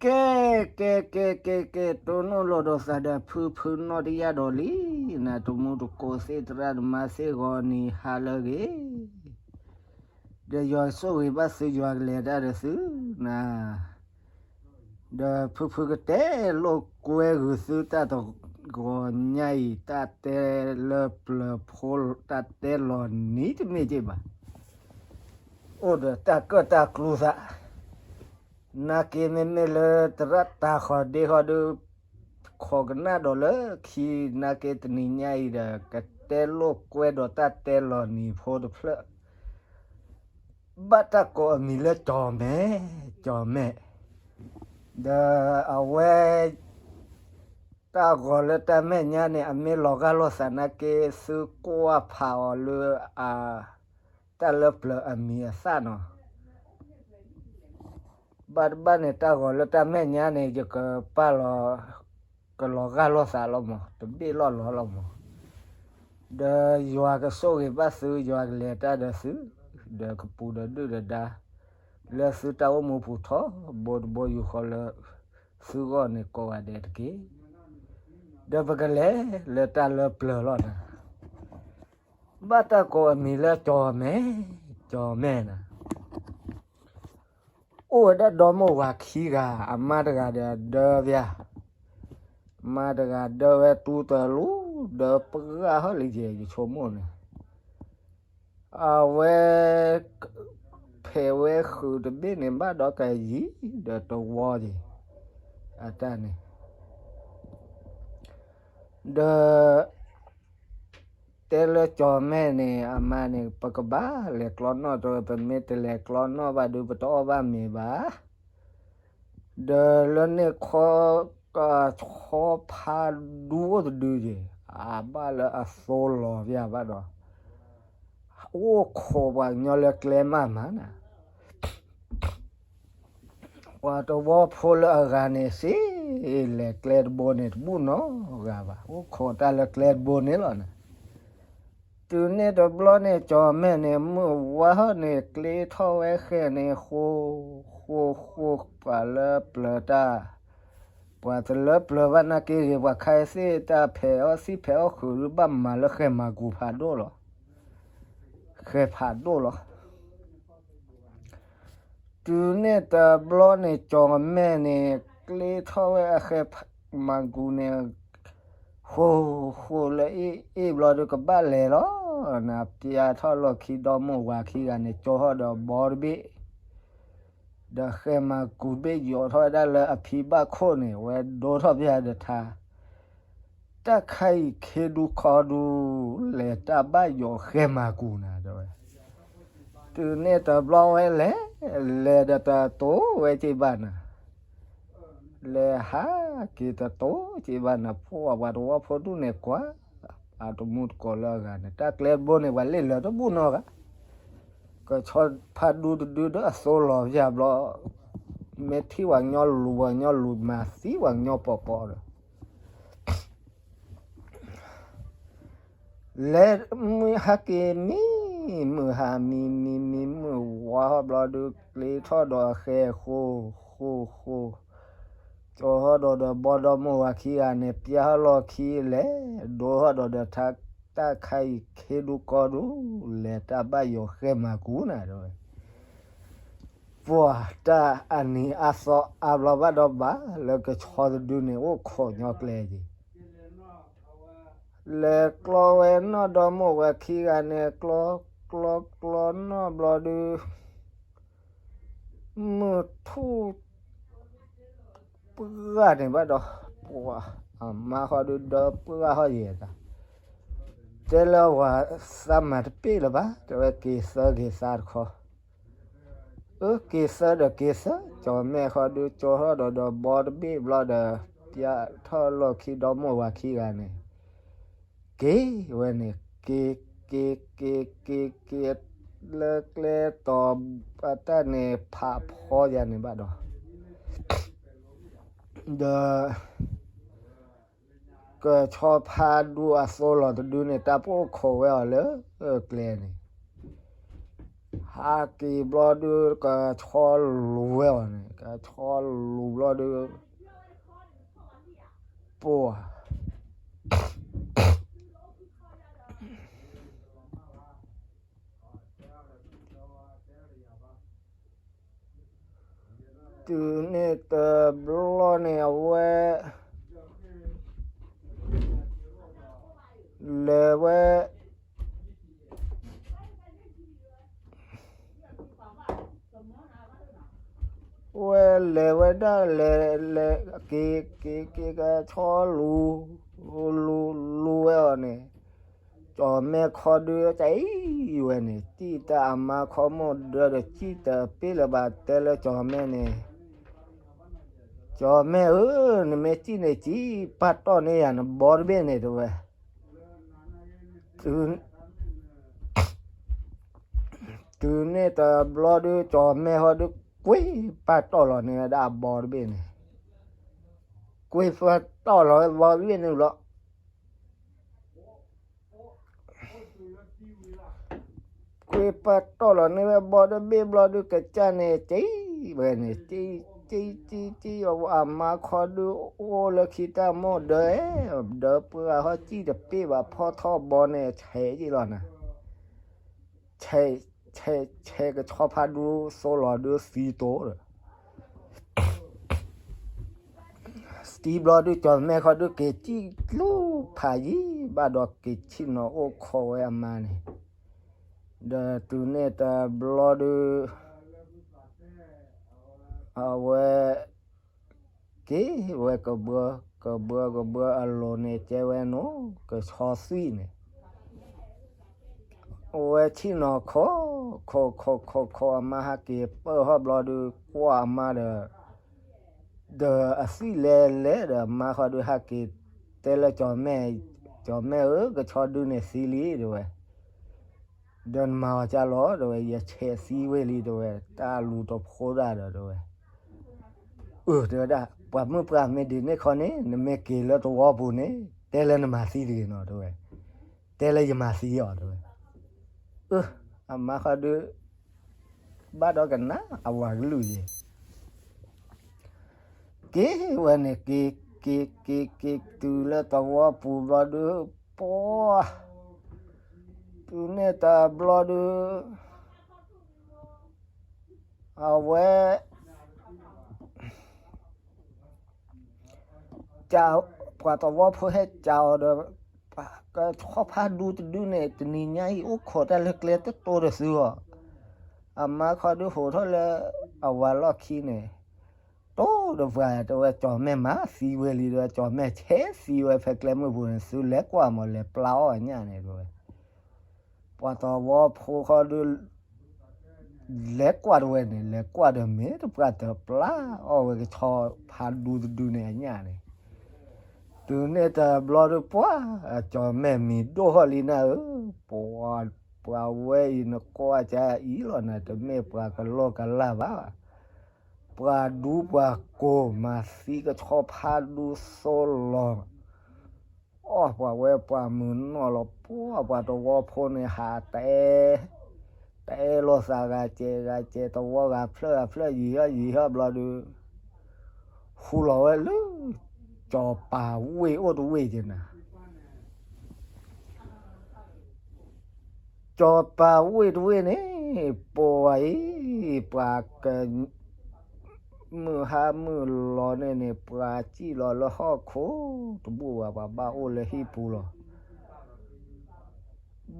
ကဲ ကဲ ကဲ ကဲ ကဲ တိၢ်နီၣ်လီၤဒီးသးဒီးဖုဖုနီၢ်တယၢ်ဒီးလံ, နတမူတကိးသ့ၣ်သရၣ်သမါသ့ၣ်ဂီၤနံၤဟါလၢအဂ့ၤ, ဒီးယွၤကဆိၣ်ဂ့ၤဘၣ်သု ယွၤကလဲၤတၢ်ဒီးသု, န ဒီးဖုဖုကတဲလိာ်ကွဲဂုာ်သုတၢ်တဂီၤညါအံၤ တၢ်တဲလၢပျၢၤဖိ တၢ်တဲလီၤနံၤတမ့ၢ်က့ဘၣ်, အိၣ်ဒီးတၢ်ကၢၣ်တၢ်ကျူသး, နာ်က့မ့မ့ၢ်လၢသရၣ်တၤဃီၤဒ့ဃီဒီး ခိးကနၣ်ဒီးလၢခံ, နာ်က့တနံၤညါအံၤဒီး ကတဲလိာ်ကွဲဒီးတၢ်တဲလီၤနံၤဖိတဖျၢၣ် ဘၣ်တၢ်ကိးအမံၤလၢကၠီၤမဲာ်, ကၠီၤမဲာ်, ဒီးအဝဲ တၢ်ဂီၤလၢတၢ်မဲာ်ညါန့ၣ် အမ့ၢ်လီၤဂာ်လိာ်သးနာ်က့ သုကွၢ်ဖးအီၤလၢအ တၢ်လၢပျၢၤအမံၤအသၣ်နီၤ, ဘၣ်တဘၣ်န့ၣ် တၢ်ဂီၤလၢတၢ်မဲာ်ညါန့ၣ် ယကပာ်လီၤ ကလီၤဂာ်လိာ်သးလီၤမး, တဘ့ၣ်လီၢ်လီၤလီၤမး, ဒီးယွၤကဆိၣ်ဂ့ၤဘၣ်သု ယွၤကလဲၤတၢ်ဒီးသု, ဒီးကပူၤဒီးဒုၣ်ဒီးဒါ လၢသုတၢ်အိၣ်မူပူၤထီဘိတဘိယူၢ်ဃီလၢ သုဂီၢ်န့ၣ်ကိးဂၤဒဲးတက့ၢ်. ဒီးပကလဲၤလၢတၢ်လၢပျၢၤလီၤနၤ, ဘၣ်တၢ်ကိးအမံၤလၢကၠီၤမဲာ်, ကၠီၤမဲာ်နၤ, အိၣ်ဝဲဒၣ်ဒီမိၢ်ဝၤခံဂၤ, အမါတဂၤဒီးဒၢပျၢၤ, မါတဂၤဒၢဝဲတူၢ်တလူ, ဒၢပှၢ်ဟီၣ်လံယဲ ယဆိကမိၣ်န့ၣ်, အဝဲ ဖဲးဝဲဃုာ်တဘ့ၣ်န့ၣ် ဘၣ်ဒီးကယံၤဒီးတဝီက့ၤ, အတၢ်န့ၣ် ဒီး တဲလၢကၠီၤမဲာ်န့ၣ် အမါန့ၣ် ပကဘၣ်လဲၤကျီနီၣ်တဲဝဲ, ပမ့ၢ်တလဲၤကျီနီၣ်ဘၣ်ဒီး ပတအီၣ်ဘၣ်မ့ၤဘၣ်, ဒီးလၢန့ၣ်ခီ ကဆီဖါဒူအိၣ်တဒုက့ၤ, အဘၣ်လၢအသိလီၤဘၣ်ဒီး အိၣ်ခိးပှၤကညီလၢကျဲမးမးနၤ, ပှၤတဝီဖိလၢအဂၤန့ၣ် စ့လဲၤကျဲတဘိန့ၣ် တဘူၣ်နီတဂၤဘၣ်, အိၣ်ခိးတၢ်လၢကျဲတဘိန့ၣ်လီၤနၤ. တုၤန့ၣ်တဘျီန့ၣ် ကၠီၤမဲာ်န့ၣ် မုၢ်ဝါဟီၣ်န့ၣ် ကျ့ထီၣ်ဝဲဃဲန့ၣ် ဃိ ဃိ ဃိ ပှၤလၢပျၢၤတၢ်, ပှၤတလၢပျၢၤဘၣ်နာ်က့ဂ့ၤ, ပှၤခါအံၤသ့ၣ်တၢ်ဖဲးအီၣ်သံၣ်ဖဲးအီၣ်ဃုာ်ဒုး ဘၣ်မၤလၢဃဲမၤကူၤဖးဒိၣ်လီၤ, ဃဲဖးဒိၣ်လီၤ. တုၤန့ၣ်တဘျီန့ၣ် ကၠီၤမဲာ်န့ၣ် ကျ့ထီၣ်ဝဲအဃဲမၤကူၤန့ၣ် ဃိ ဃိလၢအ့ၣ်အ့ၣ်ဘျီဒီး ကဘၣ်လဲၤလီၤ, နပျၢ်ထီၣ်လီၢ်ခံ ဒီမိၢ်ဝၤခံဂၤန့ၣ် ကၠီဟီၣ်ဒီးဘီတဘ့ၣ်, ဒီးဃဲမၤကူၤတဘ့ၣ်ယိးထီၣ်ဝဲဒၣ်လၢအဖံဘၣ်ခိၣ်န့ၣ် ဝဲဒိထီၣ်ပျၢ်ဒီးထါ တၢ်ခါအံၤခ့ဒူခီဒူ လဲၤတၢ်ဘၣ်ယိးဃဲမၤကူၤနၤတဲဝဲ, တုၤန့ၣ်တဘျီဝဲလဲၤ, လဲၤဒီးတတိၤဝဲက့ၤဘၣ်နၤ, လဲၤဟးက့ၤတတိၤက့ၤဘၣ်နၤ, ဖိပှၤတဝီဖိဒူၣ်န့ၣ်ကွၢ်, အတမူတကိးလၢအဂၤန့ၣ် တၢ်ကျဲတဘိန့ၣ် ပှၤလ့ၣ်လၢာ်တဘူၣ်နီတဂၤ, ကဆီဖါဒူတဒုဒီးအသိလီၤပျၢ်ဘျီ, မ့ၢ်ထံၣ်ပှၤကညီလူၤ ပှၤကညီလူၤမၤသံပှၤကညီပီၤပီၤဒီး လဲၤမုၢ်ဟါက့ၤမံ, မုၢ်ဟါမံမံမံ မုၢ်ဝါဟီၣ်ဘျီဒုး ကျ့ထီၣ်ဒီးအဃဲဃိ ဃိ ဃိ, ကၠီဟီၣ်ဒီးဒီးဘီဒီမိၢ်ဝၤခံဂၤန့ၣ် ပျၢ်ဟီၣ်လီၢ်ခံလဲၤ, ဒိဟီၣ်ဒီးဒီးထါ, တၢ်ခါအံၤခ့ဒူကီဒူ လဲၤတၢ်ဘၣ်ယိးဃဲမၤကူၤနၤတဲဝဲ ပှၤတၢ်အနံၤအါသီအါဘျီဘၣ်ဒီးဘၣ်လၢကဆီတဒုန့ၣ် အိၣ်ခိးညီကျဲက့ၤ, လဲၤကျီဝဲနီၢ်ဒီမိၢ်ဝၤခံဂၤန့ၣ် ကျီ ကျီ ကျီနီၢ်ဘျီဒုး မုၢ်ထူၣ်ပှၢ်န့ၣ်ဘၣ်ဒီး ပှၤအမါဃီဒုးဒီပှၢ်ဟီၣ်ယဲၢ်တၢ်, တဲလၢဝၤသးမၤတပ့ၢ်လၢၤဘၣ် တဲဝဲက့ၤသၢက့ၤသးတခီ အၢ က့ၤသၢဒီးက့ၤသၢ, ကၠီၤမဲာ်ဃီဒုး ကၠီထီၣ်ဒီးဒီးဘီတဘ့ၣ်ဘျီဒီး ပျၢ်ထီၣ်လီၢ်ခံဒီမိၢ်ဝၤခံဂၤန့ၣ် က့ၤဝဲန့ၣ် က့ၤ က့ၤ က့ၤ က့ၤ က့ၤ လၢကျဲတီၤ အတၢ်န့ၣ်ဖးဖီယၤန့ၣ်ဘၣ်ဒီး ဒီး ကဆီဖါဒူအသိလီၤတဒုန့ၣ် တၢ်ပအိၣ်ခိးဝဲအီၤလၢကျဲန့ၣ် ဟးက့ၤဘျီဒုး ကဆီလူၤဝဲအီၤန့ၣ် ကဆီလူၤဘျီဒုး ပှၤ တုၤန့ၣ်တဘျီန့ၣ် အဝဲ လဲၤဝဲ ဝဲလဲၤဝဲဒၣ်လဲၤလဲၤ က့ၤက့ၤက့ၤကဆီလူၤ လူၤ လူၤဝဲအီၤန့ၣ် ကၠီၤမဲာ်ခီဒုး ကအံၤဝဲန့ၣ် စံၣ်တၢ်အမါခီမိၣ်ဒၢဒီး စံၣ်တပ့ၢ်လၢၤဘၣ် တဲလၢကၠီၤမဲာ်န့ၣ် ကၠီၤမဲာ်ဧၢ, နမ့ၢ်စံၣ်န့ၣ် စံၣ်ပာ်တီၢ်န့ၢ်ယၤနဘီတဘ့ၣ်န့ၣ် တဲဝဲ. တုၤန့ၣ်တဘျီဒုး ကၠီၤမဲာ်ဟီဒုး ကွ့ပာ်တီၢ်လီၤန့ၢ်ဝဲဒၣ်အဘီတဘ့ၣ်န့ၣ်, ကွ့ပာ်တီၢ်လီၤဝဲဘီတဘ့ၣ်န့ၣ်လီၤ. ကွ့ပာ်တီၢ်လီၤန့ၢ်ဝဲဘီတဘ့ၣ်ဘျီဒုး ကစၢ်န့ၣ် စံၣ်ဝဲန့ၣ် စံၣ် စံၣ် စံၣ် စံၣ် အမါခီဒုး အိၣ်လၢခံတၢ်မိၣ်ဒၢ, ဒၢပှၤဟီ စံၣ်တပ့ၢ်ဘၣ် ဖီထီၣ်ဘီန့ၣ် ဆဲးယံာ်လီၤနၤ, ဆဲး ဆဲး ဆဲးကဆီဖါဒူသိလီၤဒုးသံတိၤဒီး သံဘျီဒုး ကၠီၤမဲာ်ခီဒုး က့ၤစံၣ်လူၤဖးယံာ်ဘၣ်ဒီး က့ၤဆ့ၣ်နီၤအိၣ်ခိးဝဲအမါန့ၣ်, ဒီးတုၤန့ၣ်တဘျီဒုး အဝဲ က့ၤဝဲကဘၢ ကဘၢ ကဘၢအလိၤန့ၣ် ကဲဝဲနိၣ် ကဆီသွံၣ်န့ၣ် အဝဲဆ့ၣ်နီၤခိး ခိး ခိး ခိး ခိး အမါဟဲက့ၤပၢၢ်ဟီၣ်ဘျီဒုး ကွၢ်အမါဒီး ဒီးအသွံၣ်လဲၤလဲၤဒီး အမါဃီဒုးဟဲက့ၤတဲလၢကၠီၤမဲာ်, ကၠီၤမဲာ်ဧၢ, ကဆီဒုန့ၣ်သံလံ တဲဝဲ. ဒီးနမၤအီၤကၢ်လီၤ တဲဝဲ, ယဆဲးသံဝဲလံ တဲဝဲ, တၢ်လူၤတဖိဒၣ်ဒီး တဲဝဲ. အၢ တဲဝဲဒၣ် ပှၤမုၣ်ပှၢ်မ့ၢ်ဒ်န့ၣ်ခီန့ၣ် နမ့ၢ်က့ၤလၢသဝီပူၤန့ၣ် တဲလၢနမၤသံတဂ့ၤနီၤ တဲဝဲ, တဲလၢယမၤသံအီၤ တဲဝဲ. အၢ အမါဃီဒုး ဘၣ်ဒီးကနၣ်အဝၤကလုၢ်ယဲ က့ၤဝဲန့ၣ် က့ၤ က့ၤ က့ၤ က့ၤတုၤလၢသဝီပူၤဘျီဒုး ပှၤ တုၤန့ၣ်တဘျီဒုး အဝဲ ပှၤသဝီဖိဟဲစံၣ်အီၤဒီး ကဆီဖါဒူတဒုန့ၣ် တနံၤညါအံၤ အိၣ်ခိးတၢ်လၢကျဲတတိၤတစုအီၤ, အမါခီဒုးဟိးထီၣ်လၢအဝၤလီၢ်ခံန့ၣ် တိၤဒီးပှၤ တဲဝဲ ကၠီၤမဲာ်မၤသံဝဲလံ တဲဝဲ, ကၠီၤမဲာ်ဆဲးသံဝဲဖဲကျဲမုၢ်ပူၤန့ၣ် သုလဲၤကွၢ်မး လဲၤပျၢ်အီၣ်အညၣ်န့ၣ် တဲဝဲ. ပှၤသဝီဖိဃီဒုး လဲၤကွၢ်တဝဲန့ၣ် လဲၤကွၢ်ဒီးမ့ၢ်တပှၢ် တပျၢ်အီၣ်ဝဲကဆီဖါဒူတဒုန့ၣ်အညၣ်န့ၣ်, တုၤန့ၣ်တဘျီဒုး ပှၤ ကၠီၤမဲာ်မံၤဒိၣ်ဟီၣ်လံနၤဧၢ, ပှၤ ပှၤဝဲအံၤနကွၢ်ကအံၤလီၤနၤ, တမ့ၢ်ပှၤကလီကလၢ်ဘၣ်, ပှၤဒူပှၤကိၢ်မၤသံကဆီဖါဒူသိလီၤ အီၣ် ပှၤဝဲပှၤမုာ်နီၢ်လီၤ ပှၤ ပှၤသဝီဖိန့ၣ်ဟးတဲ တဲလိာ်သးဂၤစဲးဂၤစဲး သဝီဂၤဖျၢၣ်ဂၤဖျၢၣ် ယံာ်ဟီၣ်ယံာ်ဟီၣ်ဘျီဒုး ဃူလီၤဝဲလၢ ကၠီၤပၤဝ့ၢ်အိၣ်တဝ့ၢ်က့ၤနၤ ကၠီၤပၤဝ့ၢ်တဝ့ၢ်န့ၣ် ပှၤအံၤ ပှၤက မုၢ်ဟါမုၢ်လီၤန့ၣ်န့ၣ် ပှၤစံၣ်လီၤလၢဟီၣ်ခိၣ်တဘူၣ်ဘၣ် ပှၤဘၣ်အိၣ်လၢဟံၣ်ပူၤလီၤ.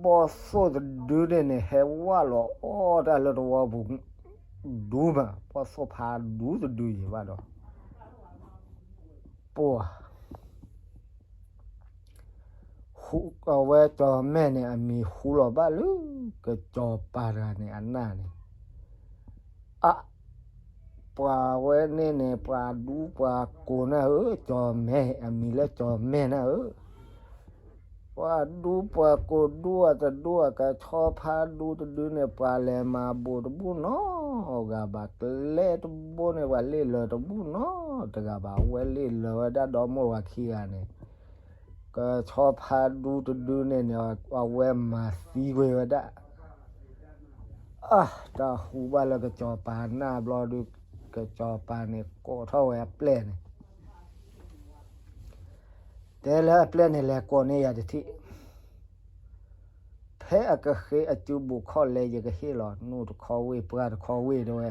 ဘီၣ်သိၣ်တဒုန့ၣ်န့ၣ် ဟဲဝၢ်လီၤအီၣ်တၢ်လၢသဝီပူၤ ဒူမး ဘီၣ်သိၣ်ဖးဒူတဒုယံၤဘၣ်ဒီး ပှၤ ဃူ အဝဲကၠီၤမဲာ်န့ၣ် အမံၤဃူလီၤဘၣ်လၢ ကစီၤပၤတဂၤန့ၣ်အနၢ်န့ၣ်, အ ပှၤဝဲန့ၣ်န့ၣ် ပှၤဒူပှၤကိၢ်နၢ်ဧၢ, ကၠီၤမဲာ် အမံၤလၢကၠီၤမဲာ်နၢ်ဧၢ, ပှၤဒူပှၤကိၢ်ဒူအတဒူအကဆီဖါဒူတဒုန့ၣ် ပှၤလဲၤမၤဘူးတဘူၣ်နီတဂၤဘၣ်, ကျဲတဘိန့ၣ် ပှၤလ့ၣ်လၢၤတဘူၣ်နီတဂၤဘၣ်, အဝဲလ့ၣ်လၢၤဝဲဒၣ်ဒီမိၢ်ဝၤခံဂၤန့ၣ်, ကဆီဖါဒူတဒုန့ၣ်န့ၣ် အဝဲမၤသံကွံာ်ဝဲဒၣ် တၢ်ဟူဘၣ်လၢကစီၤပၤနၢ်ဘျီဒုး, ကစီၤပၤန့ၣ်ကိးထီၣ်ဝဲအပျဲၢ်န့ၣ်, တဲလၢအပျဲၢ်န့ၣ် လဲၤကိးန့ၢ်ယၤတထံၣ်, ဖဲအကဃ့အစုဘူးခီၣ်လဲ ယကဟ့ၣ်လီၤနူၢ်တခီဝ့ၢ် ပှၢ်တခီဝ့ၢ် တဲဝဲ.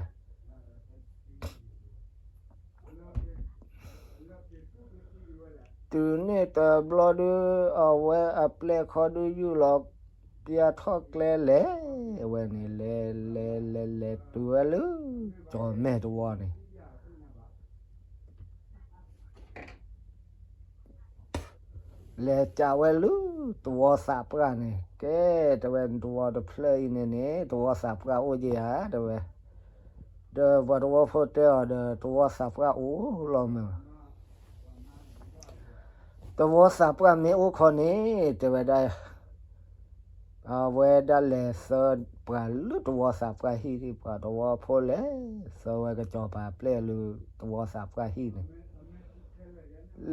တုၤန့ၣ်တဘျီဒုး အဝဲအပျဲၢ်ခီဒုး ယူၢ်လီၤပျၢ်ထီၣ်ကျဲလဲၤ, အဝဲန့ၣ် လဲၤလဲၤလဲၤလဲၤတုၤဝဲလၢ ကၠီၤမဲာ်တဝီန့ၣ် လဲၤကးဝဲလၢ သဝီသးပှၢ်န့ၣ် ကဲ, တဲဝဲ သဝီတဖျၢၣ်အံၤန့ၣ်န့ၣ် သဝီသးပှၢ်အိၣ်က့ၤဧါ တဲဝဲ. ဒီးပှၤသဝီဖိတဲအီၤဒီး သဝီသးပှၢ်အိၣ်လီၤမ့ၢ် သဝီသးပှၢ်မ့ၢ်အိၣ်ခီန့ၣ် တဲဝဲဒၣ်, အဝဲဒၣ်လဲၤသၢပှၤလၢသဝီသးပှၢ်ဟံၣ်, ပှၤသဝီဖိလဲၤသၢဝဲကစီၤပၤပျဲၢ်လၢသဝီသးပှၢ်ဟံၣ်န့ၣ်,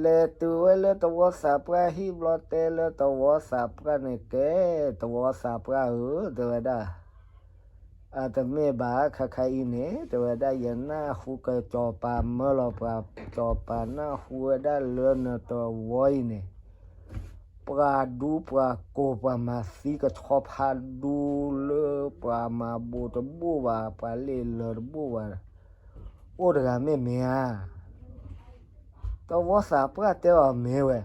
လဲၤတုၤဝဲလၢသဝီသးပှၢ်ဟံၣ်ဘျီတဲလၢသဝီသးပှၢ်န့ၣ် ကဲ, သဝီသးပှၢ်ဧၢ, တဲဝဲဒၣ် အတမ့ၢ်ဘၣ် ခါခါအံၤန့ၣ် တဲဝဲဒၣ် ယနၢ်ဟူကစီၤပၤမၢလီၤပှၤ, စီၤပၤနၢ်ဟူဝဲဒၣ်လၢနတဝီအံၤန့ၣ် ပှၤဒူပှၤကိၢ် ပှၤမၤသံကဆီဖါဒူလၢ ပှၤမၤဘူးတဘူၣ်ဘၣ်, ပှၤလ့ၢ်လၢတဘူၣ်ဘၣ်, အိၣ်တဂၤမ့ၢ်မ့ၢ်ဧါ. သဝီသးပှၢ်တဲအီၤမ့ၢ်ဝဲ,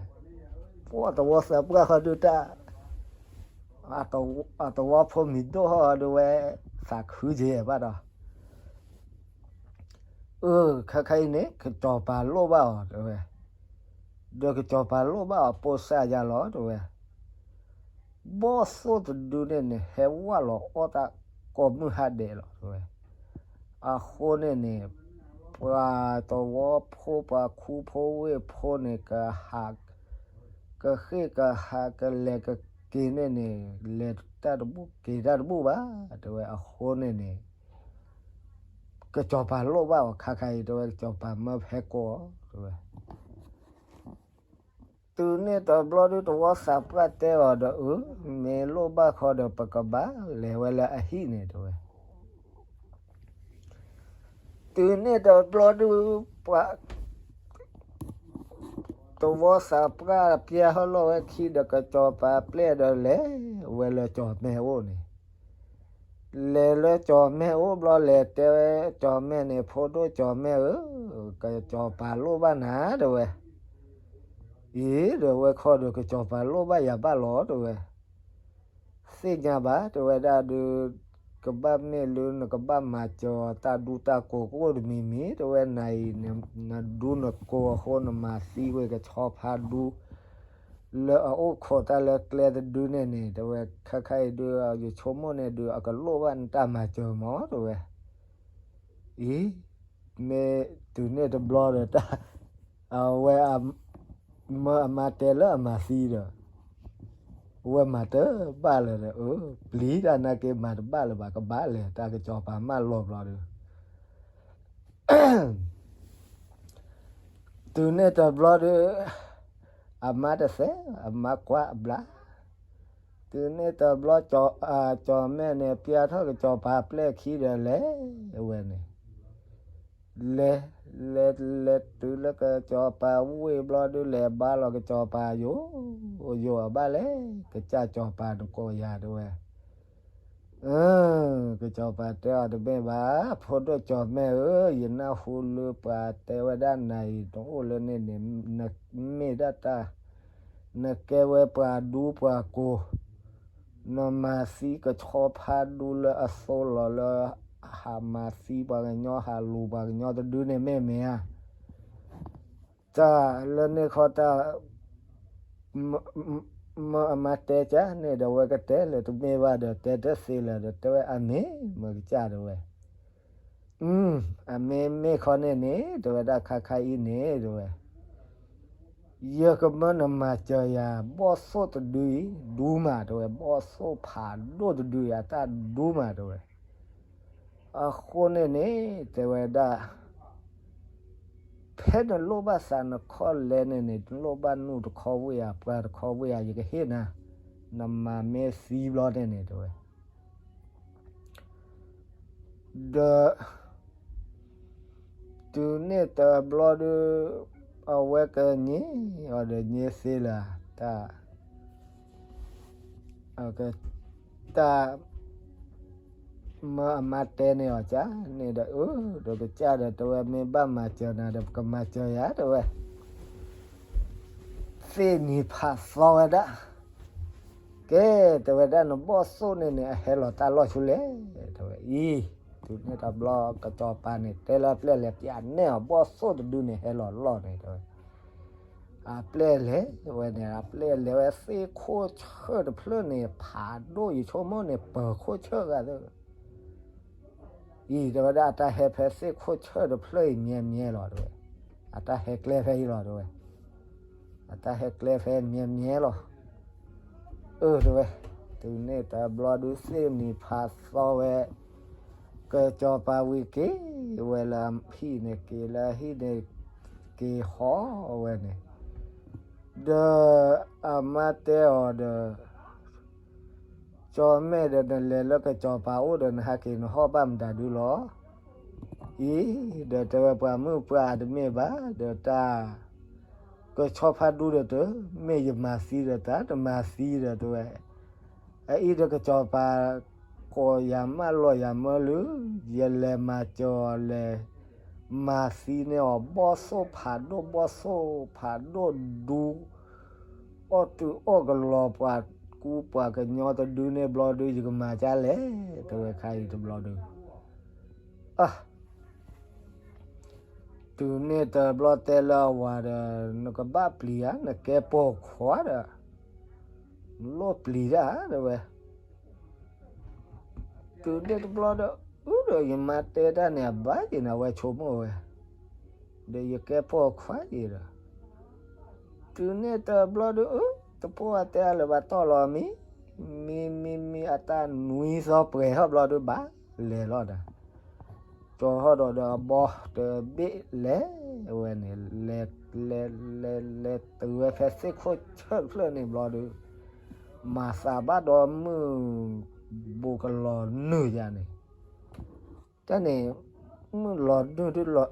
ပှၤသဝီသးပှၢ်ဃီဒုးတၢ် အသဝီဖိမံၤဒိၣ်ဟီၣ်ဒုးဝဲ သးခုကဲဘၣ်ဒီး, အၢ ခါခါအံၤန့ၣ် ကစီၤပၤလိၣ်ဘၣ်အီၤ တဲဝဲ, ဒီးကစီၤပၤလိၣ်ဘၣ်အီၤ ပိၢ်စၢ်ယါလီၤ တဲဝဲ. ဘီၣ်သိၣ်တဒုန့ၣ်န့ၣ် ဟဲဝၢ်လီၤအီၣ်တၢ်ကိးမုၢ်ဟါဒဲးလီၤ တဲဝဲ. အဃိန့ၣ်န့ၣ် ပှၤသဝီဖိ ပှၤခူဖိဝ့ၢ်ဖိန့ၣ် ကဟး ကဃ့ၢ်ကဟး ကလဲၤကက့ၤန့ၣ်န့ၣ် လဲၤတၢ်တဘူၣ် က့ၤတၢ်တဘူၣ်ဘၣ် တဲဝဲ. အဃိန့ၣ်န့ၣ် ကစီၤပၤလိၣ်ဘၣ်အီၤ ခါခါအံၤ တဲဝဲ ကစီၤပၤမၢဖဲကိးအီၤ တဲဝဲ. တုၤန့ၣ်တဘျီဒုး သဝီသးပှၢ်တဲအီၤဒီး အၢ မ့ၢ်လိၣ်ဘၣ်ခီဒီး ပကဘၣ်လဲၤဝဲလၢအဟံၣ်န့ၣ် တဲဝဲ. တုၤန့ၣ်တဘျီဒုး ပှၤ သဝီသးပှၢ်ပျဲဟီၣ်လီၢ်ဝဲခံဒီး ကစီၤပၤပျဲၢ်ဒီးလဲၤဝဲလၢကၠီၤမဲာ်အိၣ်န့ၣ်, လဲၤလၢကၠီၤမဲာ်အိၣ်ဘျီ လဲၤတဲဝဲကၠီၤမဲာ်န့ၣ် ဖိဒိၣ်ကၠီၤမဲာ်ဧၢ, ကစီၤပၤလိၣ်ဘၣ်နၤ တဲဝဲ. အံၤ ဒီးဝဲခီဒီး ကစီၤပၤလိၣ်ဘၣ်ယၤဘၣ်လီၤ တဲဝဲ. သ့ၣ်ညါဘၣ် တဲဝဲဒၣ်ဒုး, ကဘၣ်မ့ၢ်လၢနကဘၣ်မၤစၢၤအီၤ တၢ်ဒူတၢ်ကိးကအိၣ်တမံၤမံၤ တဲဝဲ. နၤအံၤ နဒူနကိးအဃိ နမၤသံကွံာ်ကဆီဖါဒူ လၢအအိၣ်ခိးတၢ်လၢကျဲတဒုန့ၣ်န့ၣ် တဲဝဲ, ခါခါအံၤဒုး ယဆိကမိၣ်န့ၣ်ဒုး အကလိၣ်ဘၣ်နတၢ်မၤစၢၤမး တဲဝဲ. အံၤ မ့ၢ်တုၤန့ၣ်တဘျီဒီး တၢ် အဝဲ မၢအမါတဲလၢအမၤသံဒီး အဝဲမၤတဘၣ်လၢၤဒီး အၢ ပျံၤတၢ်နာ်က့ မၤတဘၣ်လၢၤဘၣ် ကဘၣ်လဲၤ တၢ်ကစီၤပၤမၢလီၤဘျီဒီး တုၤန့ၣ်တဘျီဒီး အမါတသဲ အမါကွၢ်အဘျါ, တုၤန့ၣ်တဘျီ ကၠီၤမဲာ်န့ၣ် ပျဲထီၣ်ကစီၤပၤပျဲၢ်ခံဒီးလဲၤဝဲန့ၣ်, လဲၤ လဲၤ လဲၤတုၤလၢကစီၤပၤဝ့ၢ်ဘျီဒုး လဲၤဘါလီၤကစီၤပၤယိာ် ယိာ်အဘၣ်လဲၣ် ကစၢ်စီၤပၤနကိးယၤ တဲဝဲ. အၢ ကစီၤပၤတဲအီၤတမ့ၢ်ဘၣ်, ဖိဒိၣ်ကၠီၤမဲာ်ဧၢ, ယနၢ်ဟူလၢပှၤတဲဝဲဒၣ်နၤအံၤ နအိၣ်လၢန့ၣ်န့ၣ် နမ့ၢ်ဒၣ်တၢ် နကဲဝဲပှၤဒူပှၤကိၢ်, နမၤသံကဆီဖါဒူလၢအသိလီၤလၢ ဟးမၤသံပှၤကညီ ဟးလူၤပှၤကညီတဒုန့ၣ် မ့ၢ်မ့ၢ်ဧါ. တၢ်လၢန့ၣ်ခီတၢ် မၢအမါတဲကၢန့ၣ်ဒီး ဝဲကတဲလၢတမ့ၢ်ဘၣ်ဒီး တဲတသ့လၢၤဒီး တဲဝဲအမ့ၢ်မၢကစၢ် တဲဝဲ. အမ့ၢ်မ့ၢ်ခီန့ၣ်န့ၣ် တဲဝဲဒၣ် ခါခါအံၤန့ၣ် တဲဝဲ ယကမၢနမၤစၢၤယၤ ဘီၣ်သိၣ်တဒုအံၤ ဒူမး တဲဝဲ, ဘီၣ်သိၣ်ဖးဒိၣ်တဒုအံၤ အတၢ်ဒူမး တဲဝဲ. အဃိန့ၣ်န့ၣ် တဲဝဲဒၣ် ဖဲနလိၣ်ဘၣ်သးနခီၣ်လဲန့ၣ်န့ၣ် နလိၣ်ဘၣ်နူၢ်တခီဝ့ၢ်ဧါ ပှၢ်တခီဝ့ၢ်ဧါ ယကဟ့ၣ်နၤ, နမၤမ့ၢ်သံဘျီန့ၣ်န့ၣ် တဲဝဲ. ဒီး တုၤန့ၣ်တဘျီဒုး အဝဲကညဲအီၤဒီးညဲသ့လၢ တၢ် တၢ် မၢအမါတဲန့ၢ်အီၤကန့ၣ်ဒီး အၢ ဒီးကစၢ်ဒီးတဲဝဲ မ့ၢ်ဘၣ်မၤစၢၤနၤဒီးပကမၤစၢၤယၤ တဲဝဲ သ့ၣ်နံၤဖးသီဝဲဒၣ်, ကဲ တဲဝဲဒၣ် နဘီၣ်သိၣ်န့ၣ်န့ၣ် အဟဲလီၤတၢ်လီၢ်ဆူလဲၣ် တဲဝဲအံၤ, တုၤန့ၣ်တဘျီ ကစီၤပၤန့ၣ် တဲလၢအပျဲၢ်လဲၤ ပျးနဲၣ်အီၤ ဘီၣ်သိၣ်တဒုန့ၣ် ဟဲလီၤလီၢ်န့ၣ် တဲဝဲ အပျဲၢ်လဲၤဝဲန့ၣ် အပျဲၢ်လဲၤဝဲသ့ၣ်ခိၣ်ဆၢၣ်တဖျၢၣ်န့ၣ် ဖးဒိၣ်ယဆိကမိၣ်န့ၣ် ပၢၤခိၣ်ဆၢၣ်ဂၤသၢ အံၤ တဲဝဲဒၣ် အတၢ်ဟဲဖဲသ့ၣ်ခိၣ်ဆၢၣ်တဖျၢၣ်အံၤ မံၤမံၤလီၤ တဲဝဲ, အတၢ်ဟဲကျဲဖဲအံၤလီၤ တဲဝဲ, အတၢ်ဟဲကျဲဖဲမံၤမံၤလီၤ, အၢ တဲဝဲ, တုၤန့ၣ်တဘျီဒုး သ့ၣ်နံၤဖးသီဝဲ ကစီၤပၤဝံၤက့ၤဝဲလၢအဟံၣ်န့ၣ် က့ၤလၢအဟံၣ်န့ၣ် က့ၤဟီၣ်ဝဲန့ၣ်, ဒီးအမါတဲအီၤဒီး ကၠီမဲာ်ဒီး နလဲၤလၢကစီၤပၤအိၣ်ဒီး နဟးက့ၤနဟီၣ်ဘၣ်မတၤဒုလီၤ, အံၤ ဒီးတဲဝဲ ပှၤမုၣ်ပှၢ်တမ့ၢ်ဘၣ် ဒီးတၢ် ကဆီဖါဒူဒီးတမ့ၢ်ယမၤသံဒီး တၢ်တမၤသံဒီးတဲဝဲ, အအံၤဒီးကစီၤပၤ ကိးယၤမၢလီၤယၤမၢလၢ ယလဲၤမၤစၢၤအီၤလဲၤ မၤသံန့ၢ်အီၤ ဘီၣ်သိၣ်ဖးဒိၣ် ဘီၣ်သိၣ်ဖးဒိၣ်ဒူ အီၣ်တုၤအီၣ်ကလီၤပှၤကူပှၤကညီတဒုန့ၣ်ဘျီဒုး ယကမၤဒ်လဲၣ် တဲဝဲခါအံၤတဘျီဒုး, အ တုၤန့ၣ်တဘျီတဲလၢအဝၤဒီး နကဘၣ်ပျံၤဧါ နကဲပိာ်ခွါဒီး နလိၣ်ပျံၤတၢ်တဲဝဲ, တုၤန့ၣ်တဘျီဒီး အုဒီးယမါတဲတၢ်န့ၣ် အဘၣ်ယံၤန့ၣ် အဝဲဆိကမိၣ်ဝဲ, ဒီးယကဲပိာ်ခွါယံၤဒီး တုၤန့ၣ်တဘျီဒီး အၢ တပိၢ်အတဲအါလၢၤဘၣ်တီၢ်လီၤမံ, မံမံမံ အတၢ်နွံသီပှဲၤထီၣ်ဘျီဒုး ဘၣ်လဲၤလီၤဒီး ကၠီဟီၣ်ဒီး ဒီးအဘီတဘ့ၣ်လဲၤဝဲန့ၣ် လဲၤ လဲၤ လဲၤ လဲၤတုၤဝဲဖဲသ့ၣ်ခိၣ်ဆၢၣ်တဖျၢၣ်န့ၣ်ဘျီဒုး မၤသးဘၣ်ဒီးမုၢ် ဘူးကလီၤနုာ်ယၤန့ၣ် တၢ်န့ၣ် မုၢ်လီၤဒုၣ်ဒုၣ်လီၤ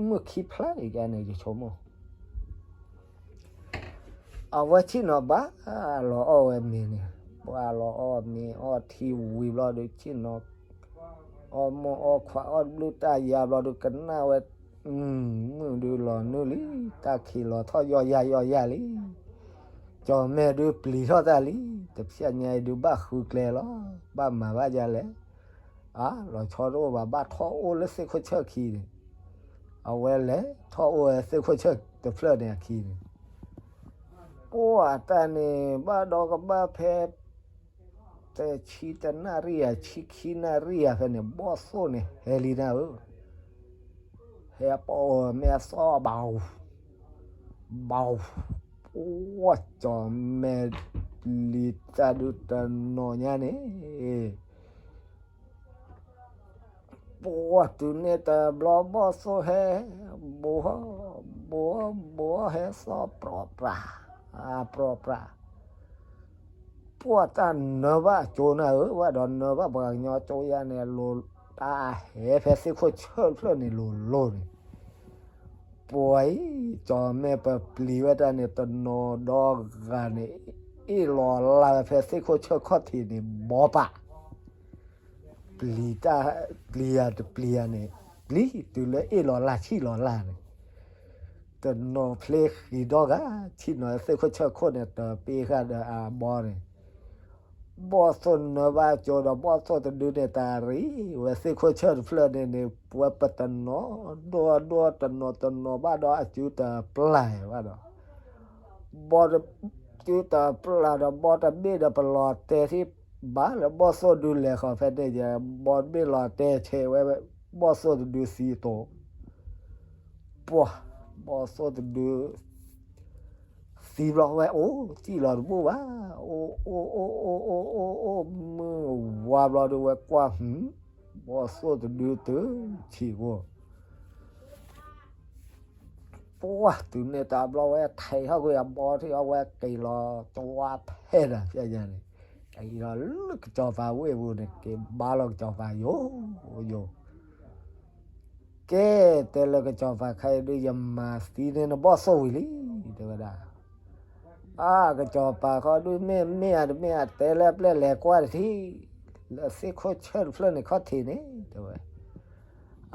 မုၢ်ခံဖျါအံၤကန့ၣ် ယဆိကမိၣ် အဝဲဆ့ၣ်နီၤဘၣ်လီၤအီၣ်ဝဲမ့ၤန့ၣ် ပှၤလီၤအီၣ်မ့ၤအီထံဝံၤဘျီဒုး ဆ့ၣ်နီၤ အီၣ်မိၢ်အီၣ်ခွါအီၣ်ဘျုးတၢ်ယါဘျီဒုး ကနၣ်ဝဲ မုၢ်ဒုးလီၤနုာ်လံ တၢ်ခံးလီၤထီၣ်ယီၢ်ယၢ်ယီၢ်ယၢ်လံ ကၠီၤမဲာ်ဒုးပျံၤထီၣ်တၢ်လံ တဖျဲညါအံၤဒုးဘၣ်ဃုကျဲလီၤ ဘၣ်မၤဘၣ်ယၤလဲၣ် အါ လီၤဆီတအိၣ်ဘၣ် ဘၣ်ထီၣ်အိၣ်လၢသ့ၣ်ခိၣ်ဆၢၣ်ခံန့ၣ် အဝဲလဲၤထီၣ်အိၣ်ဝဲသ့ၣ်ခိၣ်ဆၢၣ်တဖျၢၣ်န့ၣ်အခံန့ၣ် ပှၤတၢ်န့ၣ် ဘၣ်ဒီးကဘၣ်ဖဲ တဆံတနၣ်ရံၣ်ဧါ ဆံခံနၣ်ရံၣ်ဧါ ဖဲန့ၣ် ဘီၣ်သိၣ်န့ၣ် ဟဲလံနၤဧၢ ဟဲပီၣ်မ့ၢ်အသီၣ်ဘၣ် ဘၣ် ပှၤကၠီၤမဲာ်လံတၢ်ဒုးတနီၤညါန့ၣ် ပှၤတုၤန့ၣ်တဘျီဘီၣ်သိၣ်ဟဲ ဘိဟီၣ် ဘိဟီၣ် ဘိဟီၣ်ဟဲသီၣ်ပြီပြး ပြီပြး ပှၤတၢ်နၢဘၣ်အကၠိနၤဧၢ ဝဲဒီးနၢဘၣ်ပှၤကညီကၠိယါန့ၣ် လိၤတၢ်ဟဲဖဲသ့ၣ်ခိၣ်ဆၢၣ်တဖျၢၣ်န့ၣ်လိၤလိၤန့ၣ် ပှၤအံၤ ကၠီၤမဲာ်ပပျံၤဝဲတၢ်န့ၣ် တနီၤဒီဂၤန့ၣ် အ့ၣ်လီၤလၢ်ဝဲဖဲသ့ၣ်ခိၣ်ဆၢၣ်ခီၣ်ထံးန့ၣ် ဘီပာ် ပျံၤတၢ် ပျံၤယၤတပျံၤယၤန့ၣ် ပျံၤတုၤလၢအ့ၣ်လီၤလၢ်ဆံၣ်လီၤလၢ်န့ၣ် တနီၤဖျ့ဃံးဒီဂၤ ဆံၣ်နီၤသ့ၣ်ခိၣ်ဆၢၣ်ခိၣ်န့ၣ် တပ့ဃာ်ဒီးအဘီန့ၣ် ဘီၣ်သိၣ်နၢဘၣ်ကၠိဒီး ဘီၣ်သိၣ်တဒုန့ၣ် တၢ်ရံၣ်ဝဲသ့ၣ်ခိၣ်ဆၢၣ်တဖျၢၣ်န့ၣ်န့ၣ် ပဝဲပတနီၤဒိၣ်ဒိၣ် တနီၤတနီၤဘၣ်ဒီးအစုတပျၢ်ဘၣ်ဒီး ဘီၣ်စုတပျၢ်ဒီး ဘီၣ်တဘ့ၣ်ဒီး ပလီၤတဲာ်ထံၣ်ဘၣ်လၢ ဘီၣ်သိၣ်ဒုလဲၤဃီၤဖဲန့ၣ်ယဲ ဘီၣ်တဘ့ၣ်လီၤတဲာ်ဆဲးဝဲ ဘီၣ်သိၣ်တဒုသံအသိး ပှၤ ဘီၣ်သိၣ်တဒု သံဘျီဝဲအိၣ် စံၣ်လီၤတဘူၣ်ဘၣ် အိၣ်အိၣ်အိၣ်အိၣ်အိၣ်အိၣ်အိၣ် မုၢ်ဝါဘျီဒုဝဲကွၢ် ဘီၣ်သိၣ်တဒုတုၤဆံးဖိ ပှၤတုၤန့ၣ်တဘျီဝဲ ထဲးထီၣ်ကွံာ်အဘီထံၣ်အီၤဝဲက့ၤလီၤ တဝါဖဲဒၣ်ဖဲညါန့ၣ် က့ၤလီၤလၢကစီၤပၤဝ့ၢ်ပူၤန့ၣ် က့ၤဘါလီၤကစီၤပၤယိာ်ယိာ် ကဲ, တဲလၢကစီၤပၤခဲအံၤဒုး ယမၤသံန့ၢ်နဘီၣ်သိၣ်ဝံၤလံ, တဲဝဲဒၣ်. အါ, ကစီၤပၤခီဒုး မ့ၢ်မ့ၢ်ဧါတမ့ၢ်ဧါ, တဲလၢအပျဲၢ်လဲၤကွၢ်တထံၣ်, လၢသ့ၣ်ခိၣ်ဆၢၣ်တဖျၢၣ်န့ၣ်ခီၣ်ထံးန့ၣ် တဲဝဲ.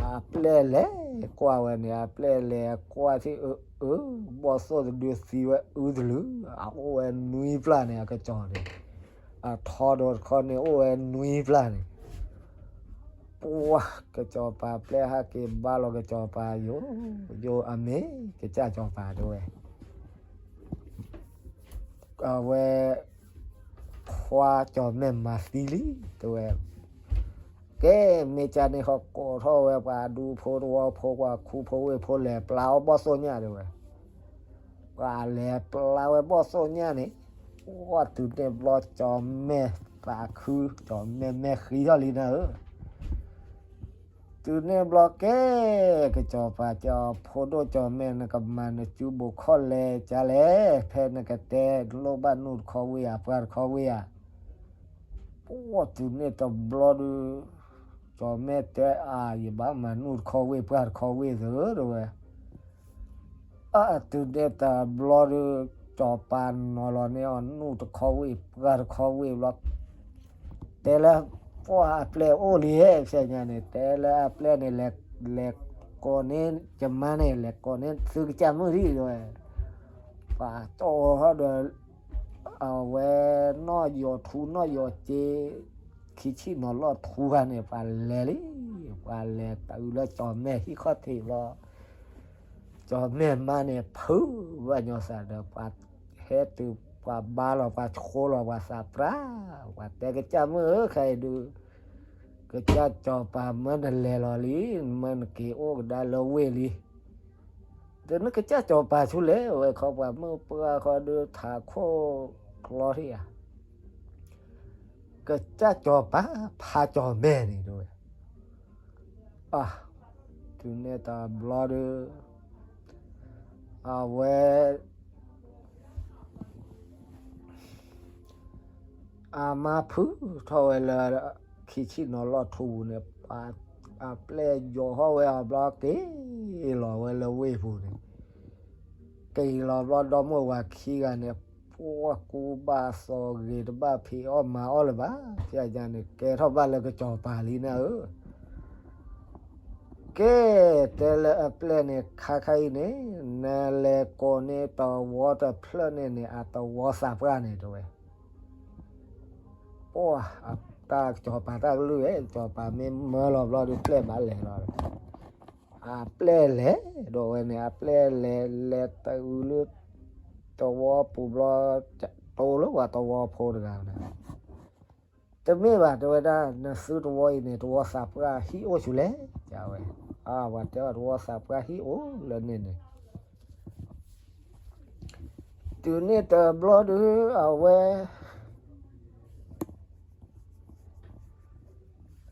အပျဲၢ်လဲၤကွၢ်ဝဲန့ၣ်, အပျဲၢ်လဲၤကွၢ်ထံၣ်, အၢ, အၢ, ဘီၣ်သိၣ်တဒုသံဝဲအုတလုာ်, အအိၣ်ဝဲနွံပျၢ်န့ၣ် အကစီၤန့ၣ်, အထီဒိတခီန့ၣ် အိၣ်ဝဲနွံပျၢ်န့ၣ်. ပှၤ, ကစီၤပၤပျဲၢ်ဟဲက့ၤဘါလီၤကစီၤပၤယိာ်, ယိာ်အမ့ၢ်ကစၢ်စီၤပၤတဲဝဲ. အဝဲ, ခွါကၠီၤမဲာ်မၤသံလံ, တဲဝဲ. ကဲ, မ့ၢ်ကန့ၣ်ဃီကိးထီၣ်ဝဲပှၤဒူဖိတဝီဖိ ပှၤခူဖိဝ့ၢ်ဖိ လဲၤပျါအီၣ်ဘီၣ်သိၣ်ညၣ်တဲဝဲ. ပှၤလဲၤပျါဝဲဘီၣ်သိၣ်ညၣ်န့ၣ်, ပှၤတုၤန့ၣ်ဘျီကၠီၤမဲာ်သးခု, ကၠီၤမဲာ်မဲာ်ဃံထီၣ်လံနၤဧၢ. တုၤန့ၣ်ဘျီကဲ, ကစီၤပၤတဲအီၤ, ဖိဒိၣ်ကၠီၤမဲာ် နကမၤနစုဘိးခီၣ်လဲကလဲၣ်, ဖဲနကတဲလိၣ်ဘၣ်နူၢ်တခီဝ့ၢ်ဧါ, ပှၢ်တခီဝ့ၢ်ဧါ. ပှၤတုၤန့ၣ်တဘျီဒုး, ကၠီၤမဲာ်တဲအါ, ယဘၣ်မၤနူၢ်တခီဝ့ၢ် ပှၢ်တခီဝ့ၢ်သၢတဲဝဲ. အတုၤန့ၣ်တဘျီဒုး, စီၤပၤနီၤလီၤန့ၢ်အီၤနူၢ်တခီဝ့ၢ် ပှၢ်တခီဝ့ၢ်ဘျီ, တဲလၢပှၤအပျဲၢ်အိၣ်လံဟဲဖဲညါန့ၣ်, တဲလၢအပျဲၢ်န့ၣ် လဲၤကိးန့ၢ်ယမါန့ၣ်, လဲၤကိးန့ၢ်သုကစၢ်မုၣ်ဒံးတဲဝဲ. ပှၤတီၢ်ထီၣ်ဒီး အဝဲနီၣ်ယိးထူနီၣ်ယိးစ့, ခံဆံၣ်နီၤလီၢ်ထူခါန့ၣ် ပှၤလဲၤလံ, ပှၤလဲၤတုၤလၢကၠီၤမဲာ်ဟံၣ်ခီၣ်ထံးဘျီ, ကၠီၤမဲာ်မါန့ၣ် ဖုးဘၣ်ညီသးဒီး ပှၤဟဲတုၤ ပှၤဘါလီၤ ပှၤဆိလီၤ ပှၤသးပှၢ်, ပှၤတဲကစၢ်မုၣ်ဧၢ, ခဲအံၤဒုး ကစၢ်စီၤပၤမၢနလဲၤလီၤလံ, မၢနက့ၤအိၣ်ကဒါလၢဝ့ၢ်လံ. ဒီးနကစၢ်စီၤပၤဆူလဲၣ်, ဝဲခီပှၤမုၣ်ပှၢ်ခီဒုးထးခိၣ်ကျီထံၣ်ဧါ. ကစၢ်စီၤပၤဖးကၠီၤမဲာ်န့ၣ်တဲဝဲ. အါ, တုၤန့ၣ်တဘျီဒုး, အဝဲ အမါဖုးထီၣ်ဝဲလၢ ခံဆံၣ်နီၤလီၢ်ထူပူၤန့ၣ်, အပျဲၢ်ယိးထီၣ်ဝဲအဘျီက့ၤလီၤဝဲလၢဝ့ၢ်ပူၤန့ၣ်, က့ၤလီၤဘျီဒီမိၢ်ဝၤခံဂၤန့ၣ်, ပှၤကူဘၣ်သီဂ့ၤတဘၣ်ဖံးအီၣ်မၤအီၣ်လၢၤဘၣ်, ဖဲညါန့ၣ် ကဲထီၣ်ဘၣ်လၢကစီၤပၤလံနၤဧၢ. ကဲ, တဲလၢအပျဲၢ်န့ၣ် ခါခါအံၤန့ၣ်, နလဲၤကိးန့ၢ်တဝီတဖျၢၣ်န့ၣ်န့ၣ် အတဝီသးပှၢ်န့ၣ်တဲဝဲ. ပှၤ, တၢ်ကစီၤပၤတၢ်ကလုၢ်ဝဲ, ကစီၤပၤမ့ၢ်မၢလီၤဘျီဒုးပျဲၢ်ဘၣ်လဲၤလီၤ. အပျဲၢ်လဲၤ, ဒီးဝဲန့ၣ် အပျဲၢ်လဲၤလဲၤတုၤလၢ တဝီပူၤဘျီ, တိလၢပှၤတဝီဖိတဂၤန့ၣ် တမ့ၢ်ဘၣ် တဲဝဲဒၣ်, နသုတဝီအံၤန့ၣ် တဝီသးပှၢ်ဟံၣ်အိၣ်ဆူလဲၣ်, တဲဝဲ. အါ, ပှၤတဲအီၤတဝီသးပှၢ်ဟံၣ်အိၣ်လၢန့ၣ်န့ၣ်. တုၤန့ၣ်တဘျီဒုး အဝဲ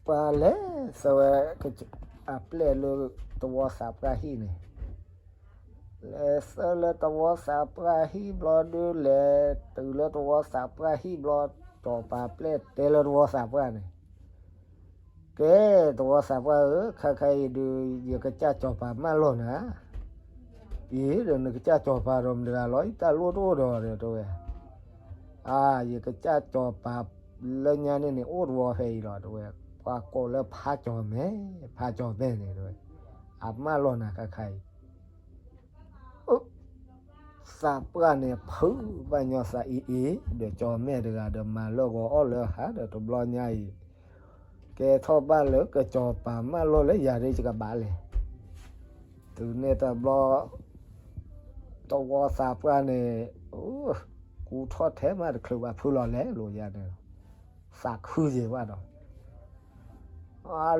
ပှၤလဲၤဆှၢဝဲ အပျဲၢ်လၢတဝီသးပှၢ်ဟံၣ်န့ၣ်, လဲၤဆှၢလၢတဝီသးပှၢ်ဟံၣ်ဘျီဒုး လဲၤတုၤလၢတဝီသးပှၢ်ဟံၣ်ဘျီ, စီၤပၤပျဲၢ်တဲလၢတဝီသးပှၢ်န့ၣ်, ကဲ, တဝီသးပှၢ်ဧၢ, ခါခါအံၤဒုး ယကစၢ်စီၤပၤမၢလိာ်နၤ, အံၤဒီးနကစၢ်စီၤပၤဒီးမတၤတဂၤလီၤ, ယတၢ်လိၣ်တအိၣ်ဒီး တဲဝဲ. အါ, ယကစၢ်စီၤပၤလၢညါန့ၣ်န့ၣ် အိၣ်တဝီဖဲအံၤလီၤ တဲဝဲ, ပှၤကိးလၢဖးကၠီၤမဲာ်, ဖးကၠီၤမဲာ်န့ၣ် တဲဝဲ, အမၢလိာ်နၤခါခါအံၤ. သးပှၢ်န့ၣ် ဖုးဘၣ်ညီသးအံၤအံၤ, ဒီးကၠီၤမဲာ်တဂၤဒီး မၤလၢဂီၤအီၣ်လၢဟါဒီးတဘျီညါအံၤ, ကဲထီၣ်ဘၣ်လၢကစီၤပၤမၢလိာ်လၢယၤဒ်ယကဘၣ်လဲၣ်. တုၤန့ၣ်တဘျီ တဝီသးပှၢ်န့ၣ် ကူထီၣ်ထဲမးတချုးဘၣ် ဖုးလီၤလဲၤလိာ်ယၤန့ၣ်လီၤ. သးခုယံာ်ဘၣ်ဒီး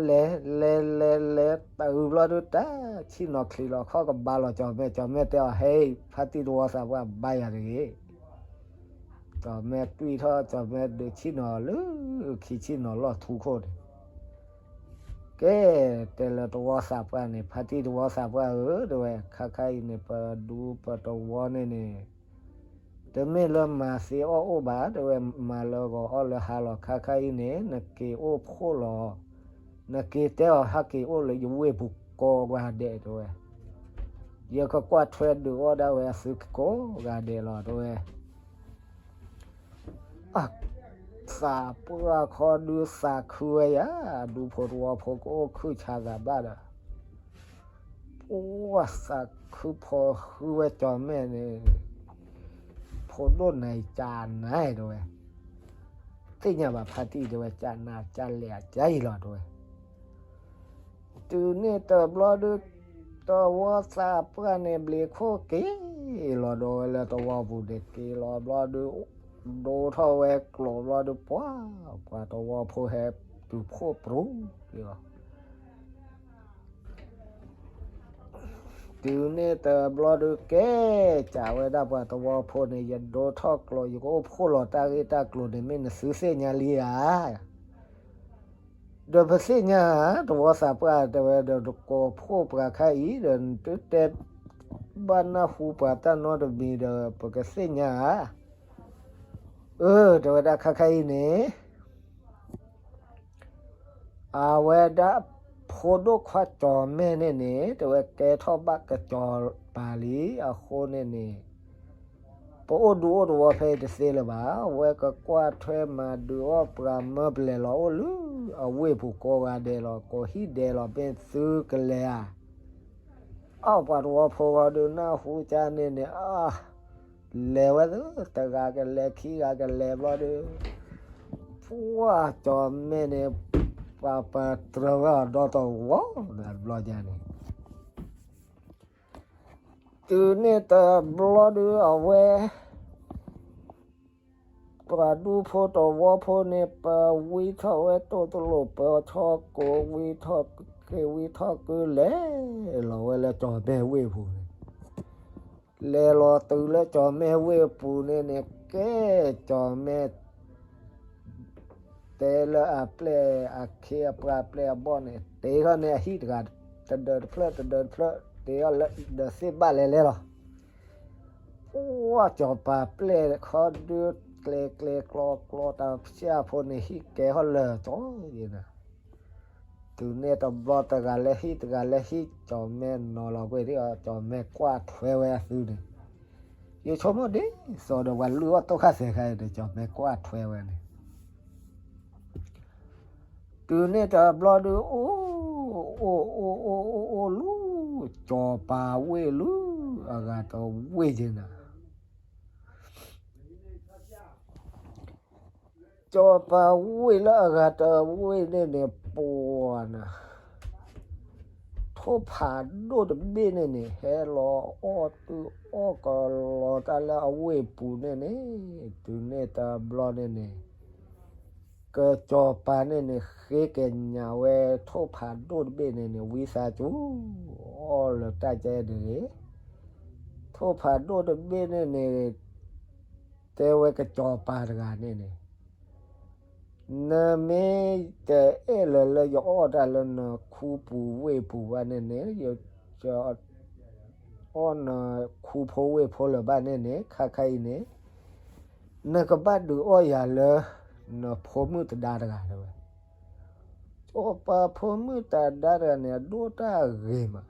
လဲၤ လဲၤ လဲၤ လဲၤ တုၤဘျီဒုး တၢ်ဆံၣ်နီၤချံးလီၤခီၣ်ကဘါလီၤကၠီၤမဲာ်, ကၠီၤမဲာ်တဲအီၤ ဟဲ ဖါတံၢ်တဝီသးပှၢ်ဘါယၤတဂ့ၤ. ကၠီၤမဲာ်တွံၢ်ထီၣ် ကၠီၤမဲာ်ဒုးဆံၣ်နီၤလၢ ခံဆံၣ်နီၤလီၢ်ထူခိၣ်န့ၣ်, ကဲ, တဲလၢတဝီသးပှၢ်န့ၣ်, ဖါတံၢ်တဝီသးပှၢ်ဧၢ, တဲဝဲ, ခါခါအံၤန့ၣ် ပဒူပတဝီန့ၣ်န့ၣ် တမ့ၢ်လၢမၤသ့အီၣ်အိၣ်ဘၣ်, တဲဝဲ, မၤလၢဂီၤအီၣ်လၢဟါလီၤ. ခါခါအံၤန့ၣ် နက့ၤအိၣ်ဖှိၣ်လီၤ. နက့ၤတဲအီၤ ဟဲက့ၤအိၣ်လၢယဝ့ၢ်ပူၤ ကိးဂၤဒဲးတဲဝဲ, ယကကွၢ်ထွဲဒုးအီၣ်ဒၣ်ဝဲအသုကိးဂၤဒဲးလီၤတဲဝဲ. အ, သးပှၢ်ခီဒုးသးခုဝဲယၤ, ဒူဖိတဝီဖိကအိၣ်ခုၣ်ဆါသးဘၣ်ဒီး ပှၢ်သးခုဖီဃုဝဲကၠီၤမဲာ်န့ၣ်, ဖိဒိၣ်နၤကၠးနၤတဲဝဲ, သ့ၣ်ညါဘၣ်ဖါတံၢ်တဲဝဲ, ကၠးနၤကၠးလဲၤအကၠါအံၤလီၤတဲဝဲ. တုၤန့ၣ်တဘျီဒုး တဝီသးပှၢ်န့ၣ် ဘျ့းခိၣ်က့ၤလီၤဒီးဝဲလၢတဝီပူၤန့ၣ် က့ၤလီၤဘျီဒုး ဒိထီၣ်ဝဲကျိးဘျီဒုး ပှၢ်, ပှၤတဝီဖိဟဲတုၤဖှိၣ်ပြူၤလီၤ. တုၤန့ၣ်တဘျီဒုး ကဲ, ကးဝဲဒၣ်ပှၤတဝီဖိန့ၣ်, ယဒိထီၣ်ကျိး ယကအိၣ်ဖှိၣ်လီၤတၢ်ဂ့ၢ်တၢ်ကျိၤန့ၣ် မ့ၢ်နသုသ့ၣ်ညါလံဧါ. ဒီးပသ့ၣ်ညါဧါ, တဝီသးပှၢ်တဲဝဲဒီး နကိးဖှိၣ်ပှၤခါအံၤဒီး နတတဲဘၣ်နၢ်ဟူပှၤတၢ်နီတမံၤဒီး ပကသ့ၣ်ညါဧါ. အၢ တဲဝဲဒၣ်ခါခါအံၤန့ၣ် အဝဲဒၣ်ဖိဒိၣ်ခွါကၠီၤမဲာ်န့ၣ်န့ၣ် တဲဝဲကဲထီၣ်ဘၣ်ကစီၤပၤလံအဃိန့ၣ်န့ၣ် ပအိၣ်ဒူအိၣ်သဝီဖဲအံၤတသ့လၢၤဘၣ်. အဝဲကကွၢ်ထွဲမၤဒုးအီၣ်ပှၤမၢပလဲၤလီၤအိၣ်လၢအဝ့ၢ်ပူၤကိးဂၤဒဲးလီၤ, ကိးဟံၣ်ဒဲးလီၤမ့ၢ်သုကလဲၤဧါ. အပှၤတဝီဖိဂီၢ်ဒုးနၢ်ဟူကန့ၣ်န့ၣ် အ လဲၤဝဲသ့, တဂၤကလဲၤခံဂၤကလဲၤဘျီဒုး ပှၢ်ကၠီၤမဲာ်န့ၣ် ပှၤပတြၢၤဝဲအီၤဒီတဝီဒီးတဘျီညါန့ၣ် တုၤန့ၣ်တဘျီဒုးအဝဲ ပှၤဒူဖိတဝီဖိန့ၣ် ပဝံထီၣ်ဝဲတိၢ်တလိာ် ပဆီကိးဝံထီၣ်က့ၤ ဝံထီၣ်ကုလဲၤလီၤဝဲလၢကၠီၤမဲာ်ဝ့ၢ်ပူၤန့ၣ်, လဲၤလီၤတုၤလၢကၠီၤမဲာ်ဝ့ၢ်ပူၤန့ၣ်န့ၣ် ကဲကၠီၤမဲာ် တဲလၢအပျဲၢ်အခ့အပှၤပျဲၢ်အဘီၣ်န့ၣ် တ့ထီၣ်န့ၢ်အဟံၣ်တဂၤ တဒၢးတဖျၢၣ်တဒၢးတဖျၢၣ် တ့ထီၣ်လၢဒီးသ့ၣ်ဘၣ်လဲၤလဲၤလီၤ. အိၣ်ကၠီၤပၤပျဲၢ်ခီဒုး ကျဲၤကျဲၤကျီကျီတၢ်ဖၠၣ်ဖိန့ၣ် ဟံၣ်ကဲထီၣ်လၢာ်ကၠီၤယဲနၤ, တုၤန့ၣ်တဘျီတဂၤလၢဟံၣ်တဂၤလၢဟံၣ် ကၠီၤမဲာ်နီၤလီၤကွံာ်ဒ်အီၤ ကၠီၤမဲာ်ကွၢ်ထွဲဝဲအသုန့ၣ်, ယဆိကမိၣ်ဒ်သိးဒီးပှၤလုၢ်အီၣ်တိၢ်ခၣ်သဲးခါအံၤဒီး ကၠီၤမဲာ်ကွၢ်ထွဲဝဲန့ၣ် တုၤန့ၣ်တဘျီဒုး အိၣ်, အိၣ်အိၣ်အိၣ်အိၣ်အိၣ်လၢ ကၠီၤပၤဝ့ၢ်လၢ အဂၤတဝ့ၢ်ယဲနၤ, ကၠီၤပၤဝ့ၢ်လၢအဂၤတဝ့ၢ်န့ၣ်န့ၣ် ပှၤနၤ ထိၣ်ဖးဒိၣ်တဘ့ၣ်န့ၣ်န့ၣ် ဟဲလီၤအီၣ်တုၤအီၣ်ကလီၤတၢ်လၢအဝ့ၢ်ပူၤန့ၣ်န့ၣ်, တုၤန့ၣ်တဘျီန့ၣ်န့ၣ် ကစီၤပၤန့ၣ်န့ၣ် ဃ့ကညးဝဲထိၣ်ဖးဒိၣ်တဘ့ၣ်န့ၣ်န့ၣ် ဝံသးစူၤ အီၣ်လၢတၢ်ကဲတဂ့ၤ. ထိၣ်ဖးဒိၣ်တဘ့ၣ်န့ၣ်န့ၣ် တဲဝဲကစီၤပၤတဂၤန့ၣ်န့ၣ် နမ့ၢ်တအဲၣ်လၢၤလၢယအီၣ်တၢ်လၢနခူပူၤဝ့ၢ်ပူၤဘၣ်န့ၣ်န့ၣ်, ယအီၣ်နခူဖိဝ့ၢ်ဖိလၢၤဘၣ်န့ၣ်န့ၣ်, ခါခါအံၤန့ၣ် နကဘၣ်ဒုးအီၣ်ယၤလၢ နဖိမုၣ်တဒါတဂၤတဲဝဲ. စီၤပၤဖိမုၣ်တဒါတဂၤန့ၣ် အဒိၣ်တၢ်ဂ့ၤမး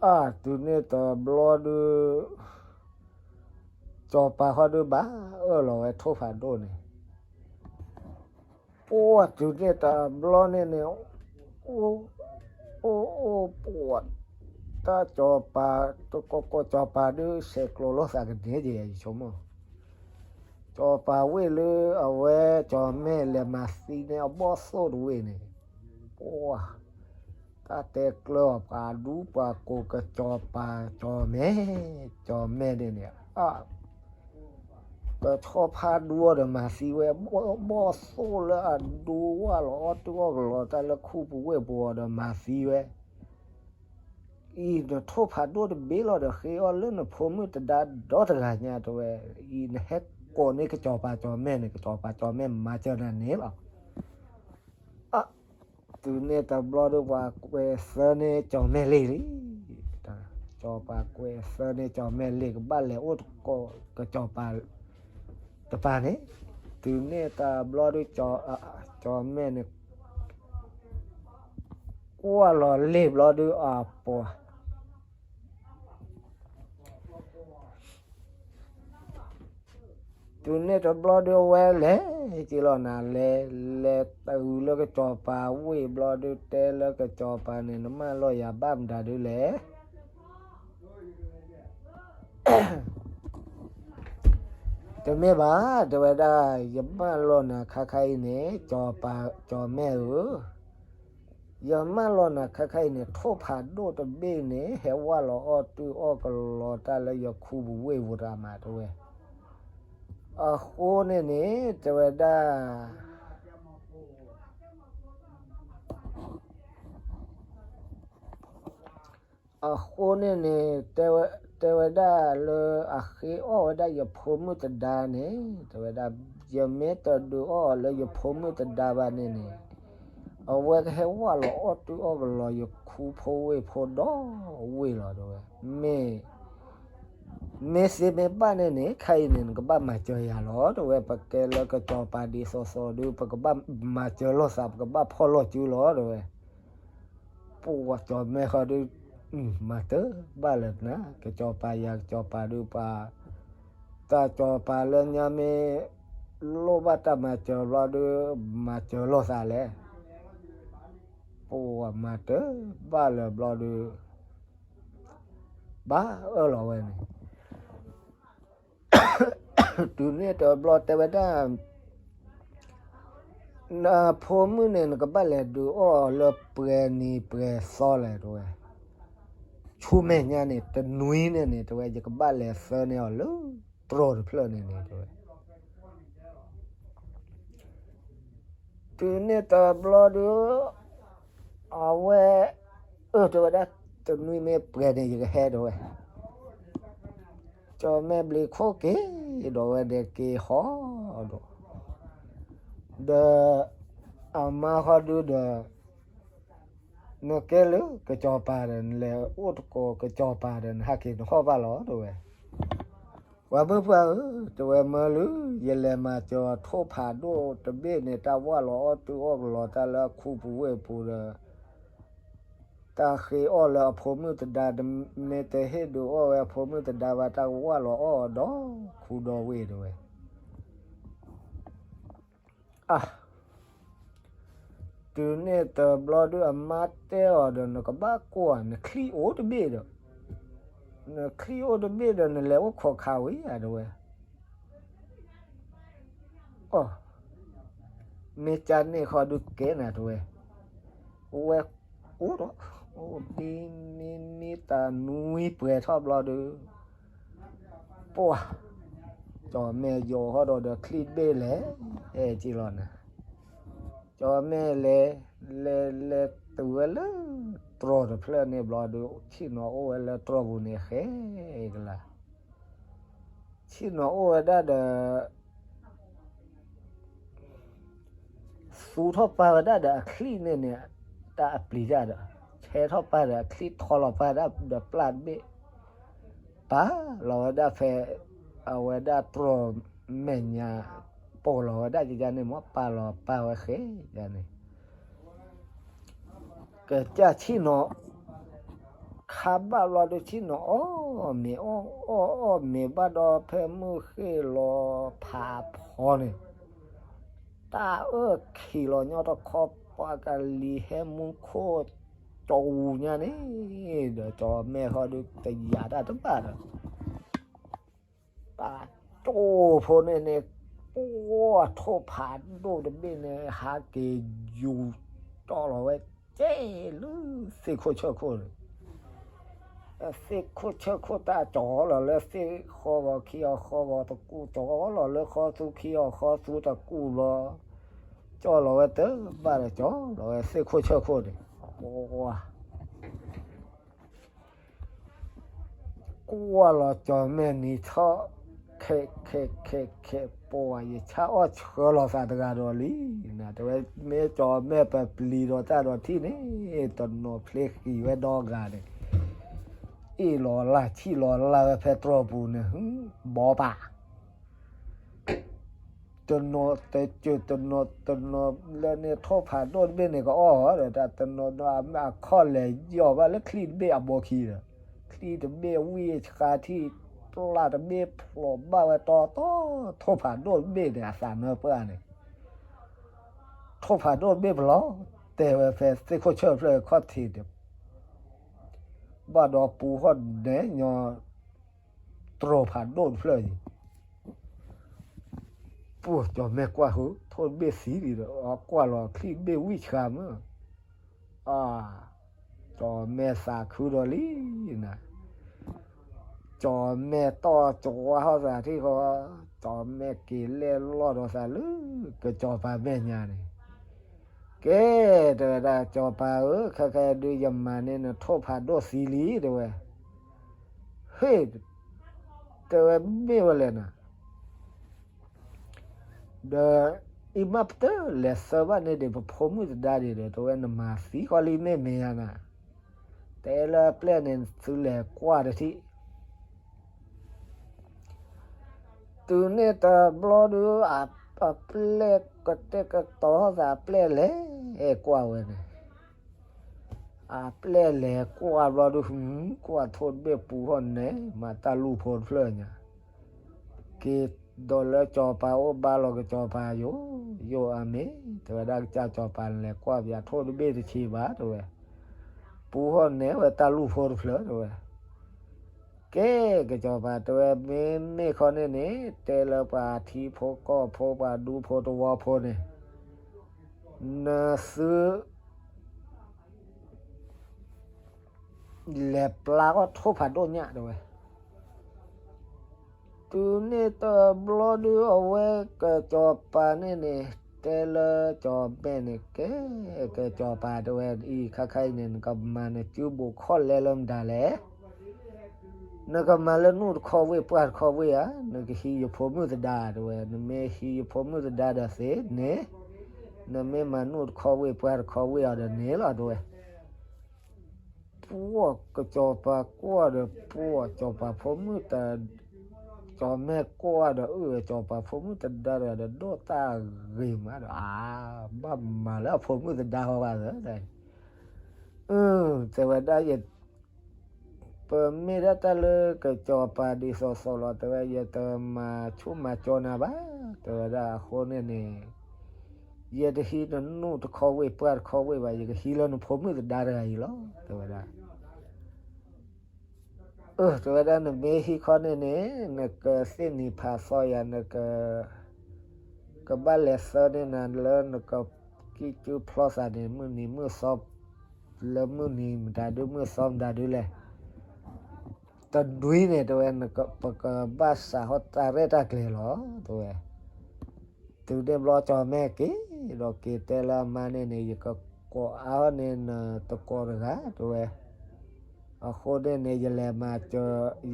အတုၤန့ၣ်တဘျီဒုး စီၤပၤဃီဒုးဘၣ်အၢၣ်လီၤဝဲထိၣ်ဖးဒိၣ်န့ၣ်, ပှၢ်တုၤန့ၣ်တဘျီန့ၣ်န့ၣ် အိၣ်အိၣ်ပှၢ် တၢ်စီၤပၤ တကိးကိးစီၤပၤဒုး ဆဲးကျိးလိာ်သးကန့ၢ်က့ၤ ယဆိကမိၣ် စီၤပၤဝ့ၢ်လၢအဝဲစီၤမဲာ်လဲၤမၤသံန့ၢ်အဘီၣ်သိၣ်တဝ့ၢ်န့ၣ်, ပှၢ် တၢ်တဲကျၢၤအီၤ ပှၤဒူပှၤကိးကစီၤပၤ စီၤမဲာ် စီၤမဲာ်န့ၣ်န့ၣ် အ ကဆီဖါဒူအီၤဒီးမၤသံဝဲ, ဘီၣ်သိၣ်လၢအဒူဝၢ်လီၤအီၣ်တုၢ်အီၣ်ကလီၤတၢ်လၢခူပူၤဝ့ၢ်ပူၤအီၤဒီးမၤသံဝဲ အံၤနထိၣ်ဖးဒိၣ်တဘ့ၣ်လီၤဒီးဃ့အီၣ်လၢနဖိမုၣ်တဒါဒီတဂၤညါတဲဝဲ, အံၤနဟဲကိးန့ၢ်ကစီၤပၤစီၤမဲာ်န့ၣ် ကစီၤပၤစီၤမဲာ်မၤစၢၤနၤန့ၣ်လီၤ. အ တုၤန့ၣ်တဘျီဒီးပှၤကွဲးသၢန့ၢ်စီၤမဲာ်လ့ၣ်လံ, စီၤပၤကွဲးသၢန့ၢ်စီၤမဲာ်လ့ၣ် ကဘၣ်လဲၤအိၣ်တကိးကစီၤပၤတပၤန့ၣ်, တုၤန့ၣ်တဘျီဒီး စီၤမဲာ်န့ၣ် ကွၢ်လီၤလ့ၢ်ဘျီဒုးအပှၤ တုၤန့ၣ်တဘျီဒုးအဝဲလဲၤက့ၤလီၤနၤလဲၤ လဲၤတုၤလၢကစီၤပၤဝ့ၢ်ဘျီဒုးတဲလၢကစီၤပၤန့ၣ် နမၢလီၤယၤဘၣ်မတၤဒုးလဲၣ်. တမ့ၢ်ဘၣ် တဲဝဲဒၣ် ယမၢလီၤနၤခါခါအံၤန့ၣ် ကစီၤပၤ ကစီၤမဲဧၢ, ယမၢလီၤနၤခါခါအံၤန့ၣ် ထိၣ်ဖးဒိၣ်တဘ့ၣ်န့ၣ် ဟဲဝၢ်လီၤအီၣ်တုၢ်အီၣ်ကလီၤတၢ်လၢယခူပူၤဝ့ၢ်ပူၤတၢ်မးတဲဝဲ. အဃိန့ၣ်န့ၣ် တဲဝဲဒၣ် အဃိန့ၣ်န့ၣ် တဲဝဲ တဲဝဲဒၣ်လၢအဃ့အီၣ်ဝဲဒၣ်ယဖိမုၣ်သဒါန့ၣ် တဲဝဲဒၣ် ယမ့ၢ်တဒုးအီၣ်အီၤလၢယဖိမုၣ်သဒါဘၣ်န့ၣ်န့ၣ် အဝဲကဟဲဝၢ်လီၤအီၣ်တုၢ်အီၣ်ကလီၤယခူဖိဝ့ၢ်ဖိဒီဝ့ၢ်လီၤတဲဝဲ. မ့ၢ် မ့ၢ်သ့မ့ၢ်ဘၣ်န့ၣ်န့ၣ် ခဲအံၤန့ၣ် နကဘၣ်မၤစၢၤယၤလီၤတဲဝဲ. ပကဲလၢကစီၤပၤဒ်သိးသိးဒုး ပကဘၣ်မၤစၢၤလိာ်သး ပကဘၣ်ဖီၣ်လိာ်စုလီၤတဲဝဲ. ပှၤကစီၤမဲာ်ဃီဒုး မၤတၢ်ဘၣ်လၢၤနၤ ကစီၤပၤယၤ ကစီၤပၤဒုးပှၤ တၢ်ကစီၤပၤလၢညါမ့ၢ်လိၣ်ဘၣ်တၢ်မၤစၢၤဘျီဒုး မၤစၢၤလိာ်သးလဲၣ်. ပှၤမၤတၢ်ဘၣ်လၢၤဘျီဒုး ဘၣ်အၢၣ်လီၤဝဲန့ၣ် တုၤန့ၣ်တဘျီတဲဝဲဒၣ် နဖိမုၣ်န့ၣ် နကဘၣ်လဲၤဒုးအီၣ်အီၤလၢပှဲၤနံၤပှဲၤသီလဲၣ်တဲဝဲ. ဆူမဲာ်ညါန့ၣ် တနွံန့ၣ်န့ၣ် တဲဝဲ ယကဘၣ်လဲၤသၢန့ၢ်အီၤလၢတြီၢ်တဖျၢၣ်န့ၣ်န့ၣ်တဲဝဲ. တုၤန့ၣ်တဘျီဒုး အဝဲ အၢ တဲဝဲဒၣ် တနွံမ့ၢ်ပှဲၤန့ၣ် ယကဟဲတဲဝဲ. ကၠီၤမဲာ်ဘျံးခိၣ်က့ၤ ဒီးဝဲဒဲးက့ၤဟီဒီး ဒီး အမါဃီဒုဒီး နကဲလၢကစီၤပၤဒီး နလဲၤအိၣ်သကိးကစီၤပၤဒီး နဟးက့ၤနဟီၣ်ဘၣ်လီၤတဲဝဲ. ပှၤမုၣ်ပှၢ်ဧၢ, တဲဝဲမၢလၢ ယလဲၤမၤစၢၤထိၣ်ဖးဒိၣ်တဘ့ၣ်န့ၣ် တၢ်ဝၢ်လီၤအီၣ်တုၤအီၣ်ကလီၤတၢ်လၢအခူပူၤဝ့ၢ်ပူၤဒီး တၢ်ဃ့အီၣ်လၢအဖိမုၣ်သဒါ မ့ၢ်တဟ့ၣ်ဒုးအီၣ်ဝဲအဖိမုၣ်သဒါဘၣ် တၢ်ကဝၢ်လီၤအီၣ်ဒီးခူဒီးဝ့ၢ်တဲဝဲ. အါ တုၤန့ၣ်တဘျီဒုးအမါတဲအီၤဒီး နကဘၣ်ကွၢ် နချံၣ်အိၣ်တဘ့ၣ်ဒီး, နချံၣ်အိၣ်တဘ့ၣ်ဒီး နလဲၤအိၣ်ခိးခးဝံၤဧါတဲဝဲ. အိ မ့ၢ်ကန့ၣ်ဃီဒုးကဲနၤတဲဝဲ. ဝဲအိၣ်ဒီး အိၣ်ဒ်မ့မ့ၢ်တနွံပှဲၤထီၣ်ဘျီဒုး ပှၤ ကၠီၤမဲာ်ယိၤဟီၣ်ဒီးဒီးချံၣ်တဘ့ၣ်လဲၤ အဲၣ်က့လီၤနၤ. ကၠီၤမဲာ်လဲၤ လဲၤလဲၤတုၤဝဲလၢတြီၢ်တဖျၢၣ်န့ၣ်ဘျီဒုး ဆ့ၣ်နီၤအိၣ်ဝဲလၢတြီၢ်ပူၤန့ၣ်ဃဲကလါ ဆ့ၣ်နီၤအိၣ်ဝဲဒၣ်ဒီး သူထီၣ်ပာ်ဝဲဒၣ်ဒီးအချံၣ်န့ၣ်န့ၣ် တၢ်အပျံၤတၢ်ဒီး ဆဲထီၣ်ပာ်ဒီးအချံၣ်ထီလီၤပာ်ဒၣ်ဒီးပျၢ်တဘ့ၣ် ပာ်လီၤဝဲဒၣ်ဖဲ အဝဲဒၣ်တြီၢ်မဲာ်ညါ ပိာ်လီၤဝဲဒၣ်ယန့ၣ်မ့ၢ် ပာ်လီၤပာ်ဝဲဃဲယန့ၣ် ကစၢ်ဆ့ၣ်နီၤ ခါဘၣ်ဘျီဒုးဆ့ၣ်နီၤအီၣ်မ့ၤ အီၣ်အီၣ်အီၣ်မ့ၤဘၣ်ဒီး ဖဲမုၢ်ဃ့ၢ်လီၤဖးဖီန့ၣ် တၢ်အၢၣ်ခံးလီၤညီတခီ ပှၤကလံၤဟဲမူခိၣ်ကၠီၤအူညါန့ၣ် ဒီးကၠီၤမဲာ်ဃီဒုးတယာ်တၢ်တဘၣ်ဒီး တၢ်ကၠိဖိန့ၣ်န့ၣ် ပှၤထိၣ်ဖးဒိၣ်တဘ့ၣ်န့ၣ် ဟးက့ၤယူၤတီၢ်လီၤဝဲ ကဲလၢသ့ၣ်ခိၣ်ဆၢခိၣ်န့ၣ် သ့ၣ်ခိၣ်ဆၢခိၣ်တၢ်ကၠီလီၤလၢသ့ၣ်ဃီဂီၤ ခံအီၤဃီဂီၤတကူၣ် ကၠီလီၤလၢဃီသူ ခံအီၤဃီသူတကူၣ်ဘျီ ကၠီလီၤဝဲတဘၣ်ဒီး ကၠီလီၤဝဲသ့ၣ်ခိၣ်ဆၢခိၣ်န့ၣ် ကွၢ်လီၤကၠီၤမဲာ်နံၤထီၣ် ခဲခဲခဲခဲ ပှၤ ယဆၣ်အီၣ်ဆၢလီၤသးတဂၤဒီးလံ နတဲဝဲ မ့ၢ်ကၠီၤမဲာ်ပပျံၤဒီးတၢ်ဒီးထံၣ်န့ၣ် တနီၤဖျ့ဃံးဝဲဒီဂၤန့ၣ် အ့ၣ်လီၤလၢ်ဆံၣ်လီၤလၢ်ဝဲဖဲတြီၢ်ပူၤန့ၣ် ဘီပၢ် တနီၤတစၢၢ်တနီၤတနီၤလၢန့ၣ် ထိၣ်ဖးဒိၣ်တဘ့ၣ်န့ၣ်ကအီၣ်ဒီး တၢ်တနီၤနီၤအခီၣ်လဲၤယီၤဘၣ်လၢချံတဘ့ၣ်အဘီခံဒီး ချံတဘ့ၣ်ဝံၣ်ဆှါထံၣ် ပျၢ်တဘ့ၣ်ဖျိးဘၣ်ဝဲတီတီ ထိၣ်ဖးဒိၣ်တဘ့ၣ်န့ၣ် အသးနၢပှၢ်န့ၣ် ထိၣ်ဖးဒိၣ်တဘ့ၣ်ပလီၢ် တဲဝဲဖဲသ့ၣ်ခိၣ်ဆၢၣ်ဖျၢၣ်ခီၣ်ထံးဒီး ဘၣ်ဒီးပူၤဟီၣ်နဲၣ်ညီ တြီၤဖးဒိၣ်တဖျၢၣ်အံၤ ပှၢ်ကၠီၤမဲာ်ကွၢ်ဃုာ် ထိၣ်တဘ့ၣ်သံလံဒီး အကွၢ်လီၤချံတဘ့ၣ်ဝံၣ်ဆှါမး အါ ကၠီၤမဲာ်သးခုဒီးလံနၤ ကၠီၤမဲာ်တီၢ်ကဝါဟီၣ်သးထံၣ်ဃီ ကၠီၤမဲာ်က့ၤလဲၣ်လီၢ်ဒီးသးလၢ ကစီၤပၤမဲာ်ညါန့ၣ် ကဲ တဲဝဲဒၣ် ကစီၤပၤဧၢ ခဲခဲဒုးယမၤန့ၢ်နထိၣ်ဖးဒိၣ်သံလံ တဲဝဲ ဟ့ၣ် တဲဝဲမ့ၢ်ဝဲလဲၣ်နၤ ဒီး အံၤမ့ၢ်ပတလဲၤသၢဘၣ်န့ၣ်ဒီး ပဖိမုၣ်သဒါဒံးဒီး တဲဝဲနမၤသံဃီလံမ့ၢ်မ့ၢ်ဧါနၤ တဲလၢအပျဲၢ်န့ၣ် သုလဲၤကွၢ်တထံၣ် တုၤန့ၣ်တဘျီဒုး အပျဲၢ်ကတဲာ်ကတီၤသး အပျဲၢ်လဲၤကွၢ်ဝဲန့ၣ် အပျဲၢ်လဲၤကွၢ်ဘျီဒုး ကွၢ်ထိၣ်တဘ့ၣ်ပူၤဟီၣ်နဲၣ် မၤတၢ်လူၢ်ဖိတဖျၢၣ်ညါ က့ၤဒီးလၢစီၤပၤအိၣ်ဘါလီၤကစီၤပၤယိာ် ယိာ်အါမ့ၢ် တဲဝဲဒၣ်ကစၢ်စီၤပၤလဲၤကွၢ်ပယၤထိၣ်တဘ့ၣ်တဆံးဘၣ် တဲဝဲ ပူၤဟီၣ်နဲၣ်ဝဲတၢ်လူၢ်ဖိတဖျၢၣ် တဲဝဲ ကဲ ကစီၤပၤတဲဝဲ မ့မ့ၢ်ခီန့ၣ်န့ၣ် တဲလၢပှၤထံဖိကီၢ်ဖိ ပှၤဒူဖိတဝီဖိန့ၣ် နသု လဲၤပျၢ်အီၣ်ထိၣ်ဖးဒိၣ်ညၣ်တဲဝဲ တုၤန့ၣ်တဘျီဒုး အဝဲကစီၤပၤန့ၣ်န့ၣ် တဲလၢကၠီၤမဲာ်န့ၣ် ကဲ ကစီၤပၤတဲဝဲ အံၤခါခါအံၤန့ၣ် နကမၤနစုဘူးခီၣ်လဲလၢမတၤလဲၣ် နကမၤလၢနူၢ်တခီဝ့ၢ်ပှၢ်တခီဝ့ၢ်ဧါ, နကဟံးယဖိမုၣ်သဒါတဲဝဲ, နမ့ၢ်ဟံးယဖိမုၣ်သဒါဒီးသ့န့ၣ်, နမ့ၢ်မၤနူၢ်တခီဝ့ၢ်ပှၢ်တခီဝ့ၢ်အီၤဒီးန့ၣ်လီၤတဲဝဲ. ပှၢ်ကစီၤပၤကွၢ်ဒီး ပှၢ်ကစီၤပၤဖိမုၣ်တ ကၠီၤမဲာ်ကွၢ်ဒီး အၢၣ်ကစီၤပၤဖိမုၣ်သဒါဒီး ဒီးဒိၣ်တၢ်ဂ့ၤမးဒီး အါ ဘၣ်မၤလၢအဖိမုၣ်သဒါဃီဘၣ်သၢ တဲဝဲဒၣ်ယ ပမ့ၢ်ဒၣ်တၢ်လၢကစီၤပၤဒ်သိးသိးလီၤ တဲဝဲ ယတမၤဆူၣ်မၤကၠီနၤဘၣ် တဲဝဲဒၣ်အဃိန့ၣ်န့ၣ် ယတဟံးနနူၢ်တခီဝ့ၢ်ပှၢ်တခီဝ့ၢ်ဘၣ် ယကဟံးလၢနဖိမုၣ်သဒါတဂၤအံၤလီၤ တဲဝဲဒၣ်. အၢ တဲဝဲဒၣ် နမ့ၢ်ဟံးခီန့ၣ်န့ၣ် နကသ့ၣ်နံၤဖးသီယၤ နက ကဘၣ်လဲၤသၢန့ၢ်နၤလၢနကကံၢ်ကၠူဖျီသးန့ၣ် မုၢ်နံၤမုၢ်သီ လၢမုၢ်နံၤမတၤဒု မုၢ်သီမတၤဒုလဲၣ် တနွံန့ၣ် တဲဝဲ ပကဘၣ်စးထီၣ်တၢ်ရဲၣ်တၢ်ကျဲၤလီၤ တဲဝဲ. တုၤန့ၣ်ဘျီကၠီၤမဲာ်က့ၤ ဒီးက့ၤတဲလၢအမါန့ၣ်န့ၣ် ယကကိးအါထီၣ်န့ၢ်နတကိးတဂၤ တဲဝဲ. အဃိန့ၣ်န့ၣ် ယလဲၤမၤ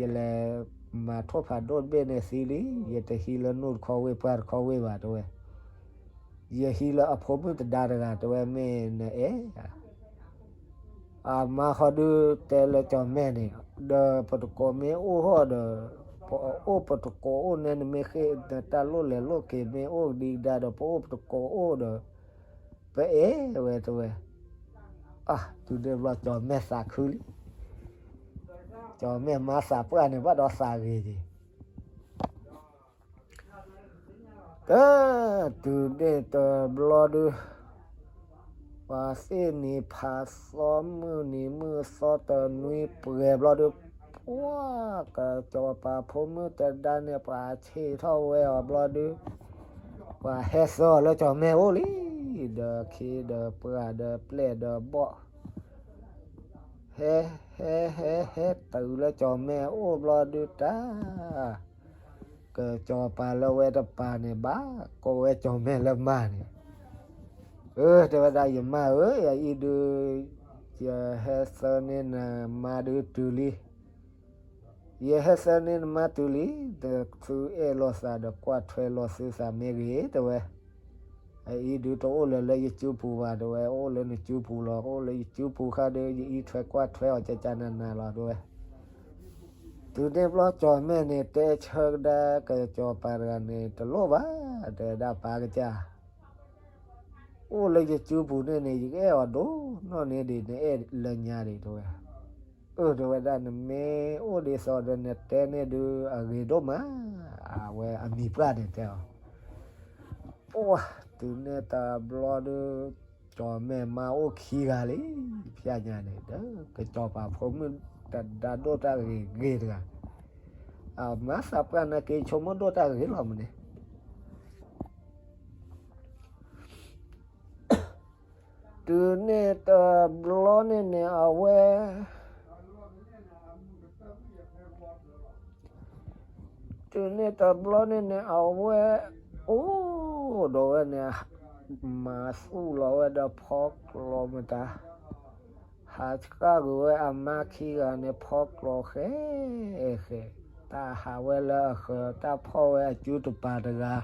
ယလဲၤမၤထိၣ်ဖးဒိၣ်တဘ့ၣ်န့ၣ်သံလံ ယတဟံးလၢနူၢ်တခီဝ့ၢ်ပှၢ်တခီဝ့ၢ်ဘၣ် တဲဝဲ. ယဟံးလၢအဖိမုၣ်သဒါတဂၤ တဲဝဲ မ့ၢ်နအဲၣ်ဧါ အမါဃီဒုတဲလၢကၠီၤမဲာ်န့ၣ် ဒီးပတကိးမ့ၢ်အိၣ်ဟီၣ်ဒီး ပအိၣ်ပတကိးအိၣ်န့ၣ် နမ့ၢ်ဃ့နတၢ်လိၣ်လဲၤလိၣ်က့ၤမ့ၢ်အိၣ်ကဒံကဒါဒီး ပအိၣ်ပတကိးအိၣ်ဒီး ပအဲၣ်ဝဲ တဲဝဲ. အါ တုၤန့ၣ်ဘျီကၠီၤမဲာ်သးခုလံ ကၠီၤမဲာ်မါသးပှၢ်န့ၣ် ဘၣ်ဒီးသးဂ့ၤက့ၤ ကဲ တုၤန့ၣ်တဘျီဒု ပှၤသ့ၣ်နံၤဖးသီ မုၢ်နံၤမုၢ်သီတနွံပှဲၤဘျီဒု ပှၢ်ကစီၤပၤဖိမုၣ်သဒါန့ၣ် ပှၤဆ့ၣ်ထီၣ်ဝဲအီၤဘျီဒု ပှၤဟဲသၢအီၤလၢကၠီၤမဲာ်အိၣ်လံ ဒီးခ့ဒီးပှၢ်ဒီးပျဲၢ်ဒီးဘီၣ် ဟဲ ဟဲ ဟဲ ဟဲတုၤလၢကၠီၤမဲာ်အိၣ်ဘျီဒုတၢ် ကစီၤပၤလၢဝဲတပၤန့ၣ် ဘၣ်ကိးဝဲကၠီၤမဲာ်လၢမါန့ၣ် အၢ တဲဝဲဒၣ် ယမါဧၢ ယအံၤဒု ယဟဲသၢန့ၢ်နမါဒုတုၤလံ ယဟဲသၢန့ၢ်နမါတုၤလံ ဒီးသုအဲၣ်လိာ်သးဒီးကွၢ်ထွဲလိာ်သုသးမ့ၢ်ဂ့ၤ တဲဝဲ. အအံၤဒုတအိၣ်လၢၤလၢယစုပူၤဘၣ် တဲဝဲ, အိၣ်လၢနစုပူၤလီၤ. အိၣ်လၢယစုပူၤဃၣ်ဒီး ယအံးထွဲကွၢ်ထွဲအီၤကကနနၤလီၤ တဲဝဲ. တုၤန့ၣ်ဘျီကၠီၤမဲာ်န့ၣ် တဲဆၢကဒါကစီၤပၤတဂၤန့ၣ် တလိၣ်ဘၣ် တဲဝဲဒၣ်ပၢ်ကစၢ်, အိၣ်လၢယစုပူၤန့ၣ်န့ၣ် ယကအဲၣ်အီၤဒိၣ်နီၢ်န့ၣ်ဒံး နအဲၣ်လၢညါဒံး တဲဝဲ. အၢ တဲဝဲဒၣ် နမ့ၢ်အိၣ်ဒ်သိးဒီး နတဲန့ၣ်ဒုး အဂ့ၤဒိၣ်မး, အဝဲအမံၤပှၢ်န့ၣ်တဲအီၤ. ပှၢ် တုၤန့ၣ်တဘျီဒုး ကၠီၤမဲာ်မါအိၣ်ခံဂၤလံ, ဖဲညါန့ၣ်ဒီး ကစီၤပၤဖိမုၣ်တဒါဒိၣ်တၢ်ဂ့ၤဂ့ၤတဂၤ, အမါသးပှၢ်နာ်က့ ဆိကမိၣ်ဒိၣ်တၢ်ဂ့ၤလီၤမးန့ၣ်. တုၤန့ၣ်တဘျီန့ၣ်န့ၣ် အဝဲ တုၤန့ၣ်တဘျီန့ၣ်န့ၣ် အဝဲ အိၣ်ဒီးဝဲန့ၣ် မၤသူၣ်လီၤဝဲဒီးဖီကျိၤမတၤ, ဟးဆှၣ်ကွံာ်ဝဲအမါခံဂၤန့ၣ် ဖီကျိၤဃဲဃဲ, တၢ်ဟးဝဲလၢအဃၢၤ တၢ်ဖီၣ်ဝဲအစုတပၤတဂၤ,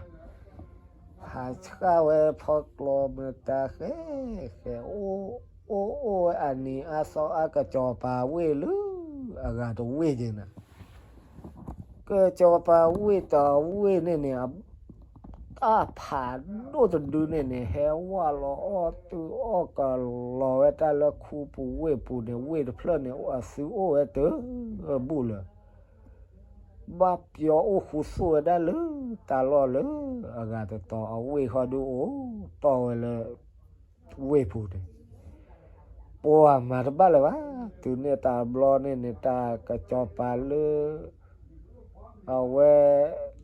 ဟးဆှၣ်ဝဲဖီကျိၤမတၤဃဲဃဲ, အိၣ်အိၣ်ဝဲအနံၤအါသီအါ ကစီၤပၤဝ့ၢ်လၢအဂၤတဝ့ၢ်က့ၤနၤ, ကစီၤပၤဝ့ၢ်တဝ့ၢ်န့ၣ်န့ၣ် တၢ်ဖးဒိၣ်တဒုန့ၣ်န့ၣ် ဟဲဝဲလီၤအီၣ်တုၤအီၣ်ကလီၤဝဲတၢ်လၢခူပူၤဝ့ၢ်ပူၤန့ၣ် ဝ့ၢ်တဖျၢၣ်န့ၣ် အသုအိၣ်ဝဲတဘူၣ်လၢၤ ဘၣ်ပျီအိၣ်ဃူသိၣ်ဝဲဒၣ်လၢတၢ်လီၢ်လၢအဂၤတတီၤ အဝ့ၢ်ဃီဒုးအိၣ်တီၢ်ဝဲလၢ ဝ့ၢ်ပူၤန့ၣ် ပှၤမၤတဘၣ်လၢၤဘၣ်. တုၤန့ၣ်တဘျီန့ၣ်န့ၣ် တၢ်ကစီၤပၤလၢ အဝဲ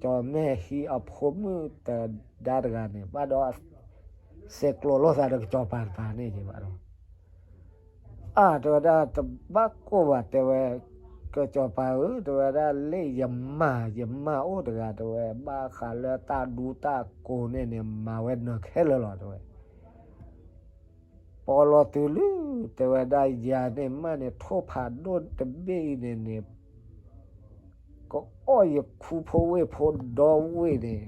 ကၠီၤမဲာ်ဟံးအဖိမုၣ်တဒါတဂၤန့ၣ် ဘၣ်ဒီး ဆဲးကျိးလိာ်သးဒီးကစီၤပၤတပၤန့ၣ်က့ၤဘၣ်ဒီး အါ တဲဝဲဒၣ် တဘၣ်ကိၢ်ဘၣ် တဲဝဲ, ကစီၤပၤဧၢ တဲဝဲဒၣ် လၢယမါ ယမါအိၣ်တဂၤ တဲဝဲ ဘၣ်ဃးလၢတၢ်ဒူတၢ်ကိးန့ၣ်န့ၣ် မၤဝဲနၢၤခဲလၢာ်လီၤ တဲဝဲ. ပီလီၤတုၤလၢ တဲဝဲဒၣ် ယၤန့ၣ်မးန့ၣ် ထိၣ်ဖးဒိၣ်တဘ့ၣ်အံၤန့ၣ်န့ၣ် ကအီၣ်ယခူဖိဝ့ၢ်ဖိဒီဝ့ၢ်န့ၣ်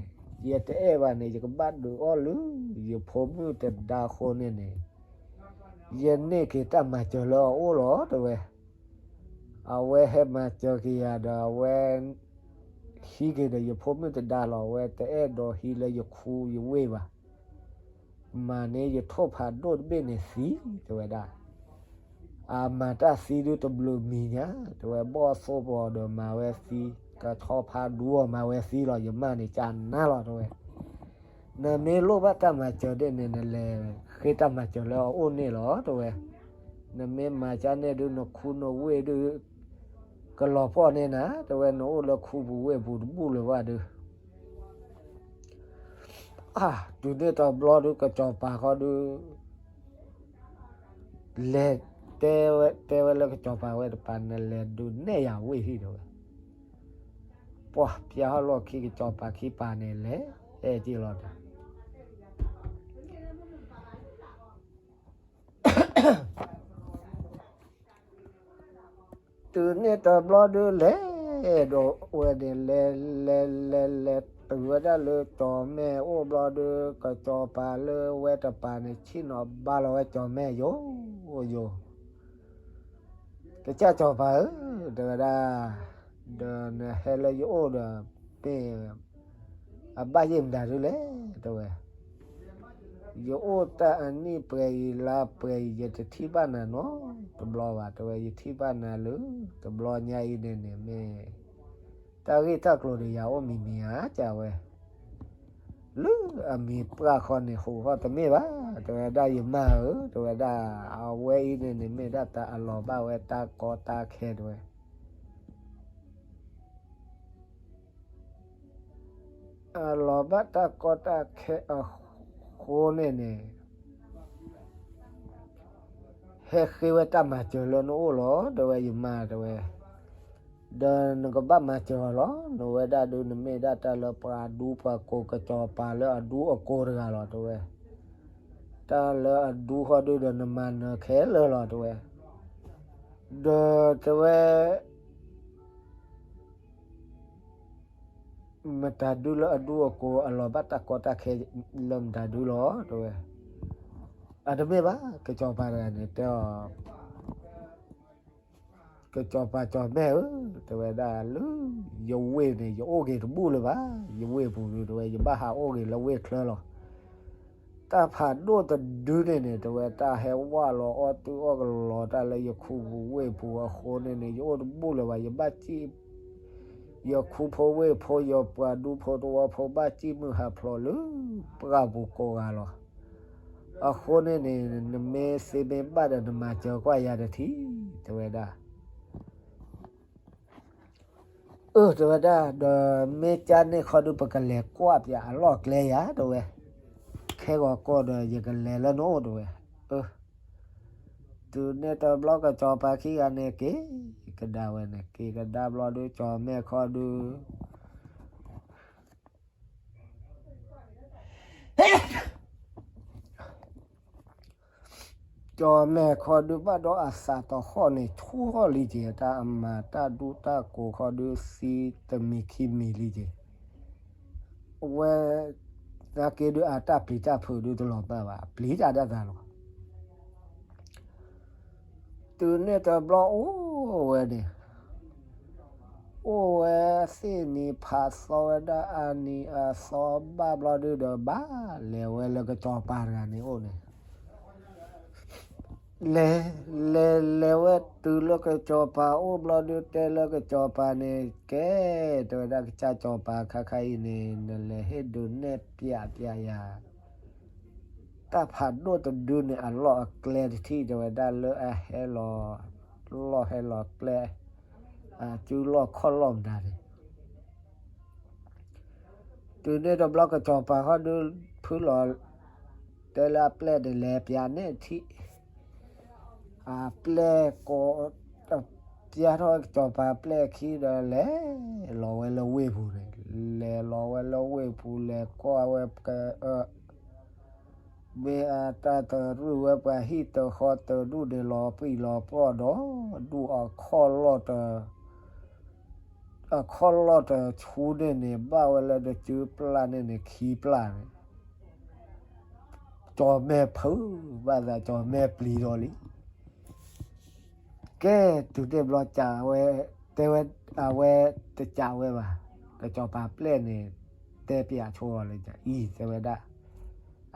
ယတအဲၣ်ဘၣ်န့ၣ် ယကဘၣ်ဒုးအီၣ်လၢ ယဖိမုၣ်တဒါအဃိန့ၣ်န့ၣ် ယန့ၢ်က့ၤတၢ်မၤစၢၤလၢအအိၣ်လီၤ တဲဝဲ. အဝဲဟဲမၤစၢၤက့ၤယၤဒီး အဝဲ ဟံးက့ၤဒီးယဖိမုၣ်တဒါလီၤ. အဝဲတအဲၣ်ဒိးဟံးလၢယခူယဝ့ၢ်ဘၣ်. မၤန့ၢ်ယထိၣ်ဖးဒိၣ်တဘ့ၣ်န့ၣ်သံ တဲဝဲဒၣ်. အမၤတၢ်သံဒုးတဘျုးမံၤညါ တဲဝဲ ဘီၣ်သိၣ်ပီၤဒီးမၤဝဲသံ, ကဆီဖါဒူအီၤမၤဝဲသံလီၤ. ယမါန့ၣ်ကနၣ်လီၤ တဲဝဲ. နမ့ၢ်လိၣ်ဘၣ်တၢ်မၤစၢၤဒ်န့ၣ် နလဲၤဃ့တၢ်မၤစၢၤလၢအအိၣ်န့ၣ်လီၤ တဲဝဲ. နမ့ၢ်မၤကၢ်န့ၣ်ဒုး နခူနဝ့ၢ်ဒုး ကလီၤပှီၢ်န့ၢ်နၤ တဲဝဲ. နအိၣ်လၢခူပူၤဝ့ၢ်ပူၤတဘူၣ်လၢၤဘၣ်ဒုး အါ တုၤန့ၣ်တဘျီဒုး ကစီၤပၤဃီဒုး လဲၤတဲဝဲ, တဲဝဲလၢကစီၤပၤဝဲတပၤ နလဲၤဒုးနဲၣ်ယၤဝ့ၢ်ဟံၣ် တဲဝဲ. ပှၤပျဲဟီၣ်လီၢ်ခံ ကစီၤပၤခံပၤန့ၣ် လဲၤအဲၣ်က့ၤလီၤဒီး တုၤန့ၣ်တဘျီဒုး လဲၤဒီးဝဲန့ၣ် လဲၤလဲၤလဲၤလဲၤ တုၤဝဲဒၣ်လၢကၠီၤမဲာ်အိၣ်ဘျီဒုး ကစီၤပၤလၢဝဲတပၤန့ၣ် ဆ့ၣ်နီၤဘါလီၤဝဲကၠီၤမဲာ်ယိာ်ယိာ်. ကစၢ်ကၠီၤပၤဧၢ, တဲဝဲဒၣ်, ဒီးနဟဲလၢယအိၣ်ဒီး မ့ၢ်အဘၣ်ယဲၢ်မတၤဒုးလဲၣ်, တဲဝဲ. ယအိၣ်တၢ်အနံၣ်ပှဲၤအံၤလါပှဲၤအံၤ ယတထံၣ်ဘၣ်နၤနီတဘျီဘၣ်, တဲဝဲ. ယထံၣ်ဘၣ်နၤလၢတဘျီညါအံၤန့ၣ်န့ၣ် မ့ၢ်တၢ်ဂ့ၢ်တၢ်ကျိၤဒီးယၤအိၣ်မံၤမံၤဧါ ကဝဲ လၢအမံၤပှၢ်ဃီန့ၣ် ဟူးဃီတမ့ၢ်ဘၣ်, တဲဝဲဒၣ်. ယမါဧၢ, တဲဝဲဒၣ်, အဝဲအံၤန့ၣ်န့ၣ် မ့ၢ်ဒၣ်တၢ်အလီၤဘၣ်ဝဲတၢ်ကီတၢ်ခဲ တဲဝဲ. အလီၤဘၣ်တၢ်ကီတၢ်ခဲအဃိန့ၣ်န့ၣ် ဟဲဃ့ဝဲတၢ်မၤစၢၤလၢနအိၣ်လီၤ, တဲဝဲ, ယမါ, တဲဝဲ. ဒီးနကဘၣ်မၤစၢၤအီၤလီၤ. နဝဲဒၣ်ဒုး နမ့ၢ်ဒၣ်တၢ်လၢပှၤဒူပှၤကိး ကစီၤပၤလၢအဒူအကိးတဂၤလီၤ, တဲဝဲ. တၢ်လၢအဒူဃီဒုးဒီး နမၤနၢၤခဲလၢာ်လီၤ, တဲဝဲ. ဒီးတဲဝဲ မတၤဒုလၢအဒူအကိး အလီၤဘၣ်တၢ်ကီတၢ်ခဲလၢမတၤဒုလီၤ, တဲဝဲ. အတမ့ၢ်ဘၣ်, ကစီၤပၤတဂၤန့ၣ် တဲအီၤ, က ကစီၤပၤကၠီၤမဲၣ်ဧၢ, တဲဝဲဒၣ်လၢ ယဝ့ၢ်န့ၣ် ယအိၣ်ဂ့ၤတဘူၣ်လၢၤဘၣ်, ယဝ့ၢ်ပူၤဒုး တဲဝဲ ယဘၣ်ဟးအိၣ်ဂ့ၤလၢဝ့ၢ်ချၢလီၤ. တၢ်ဖးဒိၣ်တဒုန့ၣ်န့ၣ် တဲဝဲ တၢ်ဟဲဝၢ်လီၤအီၣ်တုၢ်အီၣ်ကလီတၢ်လၢယခူပူၤဝ့ၢ်ပူၤအဃိန့ၣ်န့ၣ် ယအိၣ်တဘူၣ်လၢၤဘၣ်, ယဘၣ်စံၣ် ယခူဖိဝ့ၢ်ဖိ ယပှၤဒူဖိသဝီဖိ ဘၣ်စံၣ်မုၢ်ဟးဖျိးလၢပှၢ်ပူၤကိးဂၤလီၤ. အဃိန့ၣ်န့ၣ် နမ့ၢ်သ့မ့ၢ်ဘၣ်ဒီး နမၤစၢၤကွၢ်ယၤတထံၣ်, တဲဝဲဒၣ်. အၢ တဲဝဲဒၣ်, ဒီးမ့ၢ်ကၢ်န့ၣ်ခီဒုး ပကလဲၤကွၢ်ပၠးအလီၢ်ကျဲယၤ တဲဝဲ, ခဲဂီၤကီၢ်ဒီး ယကလဲၤလၢနအိၣ် တဲဝဲ. အၢ တုၤန့ၣ်တဘျီ ကစီၤပၤခံဂၤန့ၣ် က့ၤကဒါဝဲန့ၣ် က့ၤကဒါဘျီဒုး ကၠီၤမဲၣ်ခီဒုး ကၠီၤမဲၣ်ခီဒုး ဘၣ်ဒီးအသးတဟီၣ်န့ၣ် ဆူၣ်ထီၣ်လံက့ၤ တၢ်အမၤတၢ်ဒူတၢ်ကိးခီဒုး သံတမံၤခံမံၤလံက့ၤ. အဝဲ နာ်က့ဒုး အတၢ်ပျံၤတၢ်ဖုးဒုး တလီၤမၢ်ဘၣ်, ပျံၤတၢ်ဒၣ်တၢ်လီၤ. တုၤန့ၣ်တဘျီအိၣ်ဝဲန့ၣ် အိၣ်ဝဲသ့ၣ်နံၤဖးသီဝဲဒၣ် အနံၤအသီဘၣ်ဘျီဒုးဒီး ဘၣ်လဲၤဝဲလၢကစီၤပၤတဂၤန့ၣ်အိၣ်န့ၣ် လဲၤ လဲၤ လဲၤဝဲတုၤလၢကစီၤပၤအိၣ်ဘျီဒုး တဲလၢကစီၤပၤန့ၣ် ကဲ တဲဝဲဒၣ် ကစၢ်စီၤပၤခါခါအံၤန့ၣ် နလဲၤဟ့ၣ်ဒုးနဲၣ်ပၠးပၠးယၤ တၢ်ဖးဒိၣ်တဒုန့ၣ် အလီၢ်အကျဲတထံၣ် တဲဝဲဒၣ် လၢအဟဲလီၤ လီၢ်ဟဲလီၤကျဲ အစုလီၢ်ခီၣ်လီၢ်မတၤန့ၣ် တုၤန့ၣ်တဘျီ ကစီၤပၤဟီဒုး ဖုလီၤ တဲလၢအပျဲၢ်န့ၣ် လဲၤပၠးနဲၣ်ထံၣ် အပျဲၢ်ကိး ပျဲၢ်ထီၣ်ကစီၤပၤပျဲၢ်ခံဒီး လဲၤလီၤဝဲလၢဝ့ၢ်ပူၤန့ၣ် လဲၤလီၤဝဲလၢဝ့ၢ်ပူၤ လဲၤကွၢ်ဝဲ မ့ၢ်အတၢ်တရူၢ်ဝဲ ပှၤဟံၣ်တဃီတဒူၣ်န့ၣ် လီၤပှံၢ်လီၤပှီၢ်ဒီး ဒူၣ်အခီၣ်လီၢ်တ အခီၣ်လီၢ်တဆူန့ၣ်န့ၣ် ဘၣ်ဝဲလၢတစုပျၢ်န့ၣ်န့ၣ် ခံပျၢ်န့ၣ် ကၠီၤမဲၣ်ဖုးဘၣ်သး ကၠီၤမဲၣ်ပျံၤဒီးလံ ကဲ တုၤန့ၣ်ဘျီ ကးဝဲ တဲဝဲ အဝဲတကးဝဲဘၣ် ကစီၤပၤပျဲၢ်န့ၣ် တဲပၠးဆိအီၤလၢ အံၤ တဲဝဲဒၣ်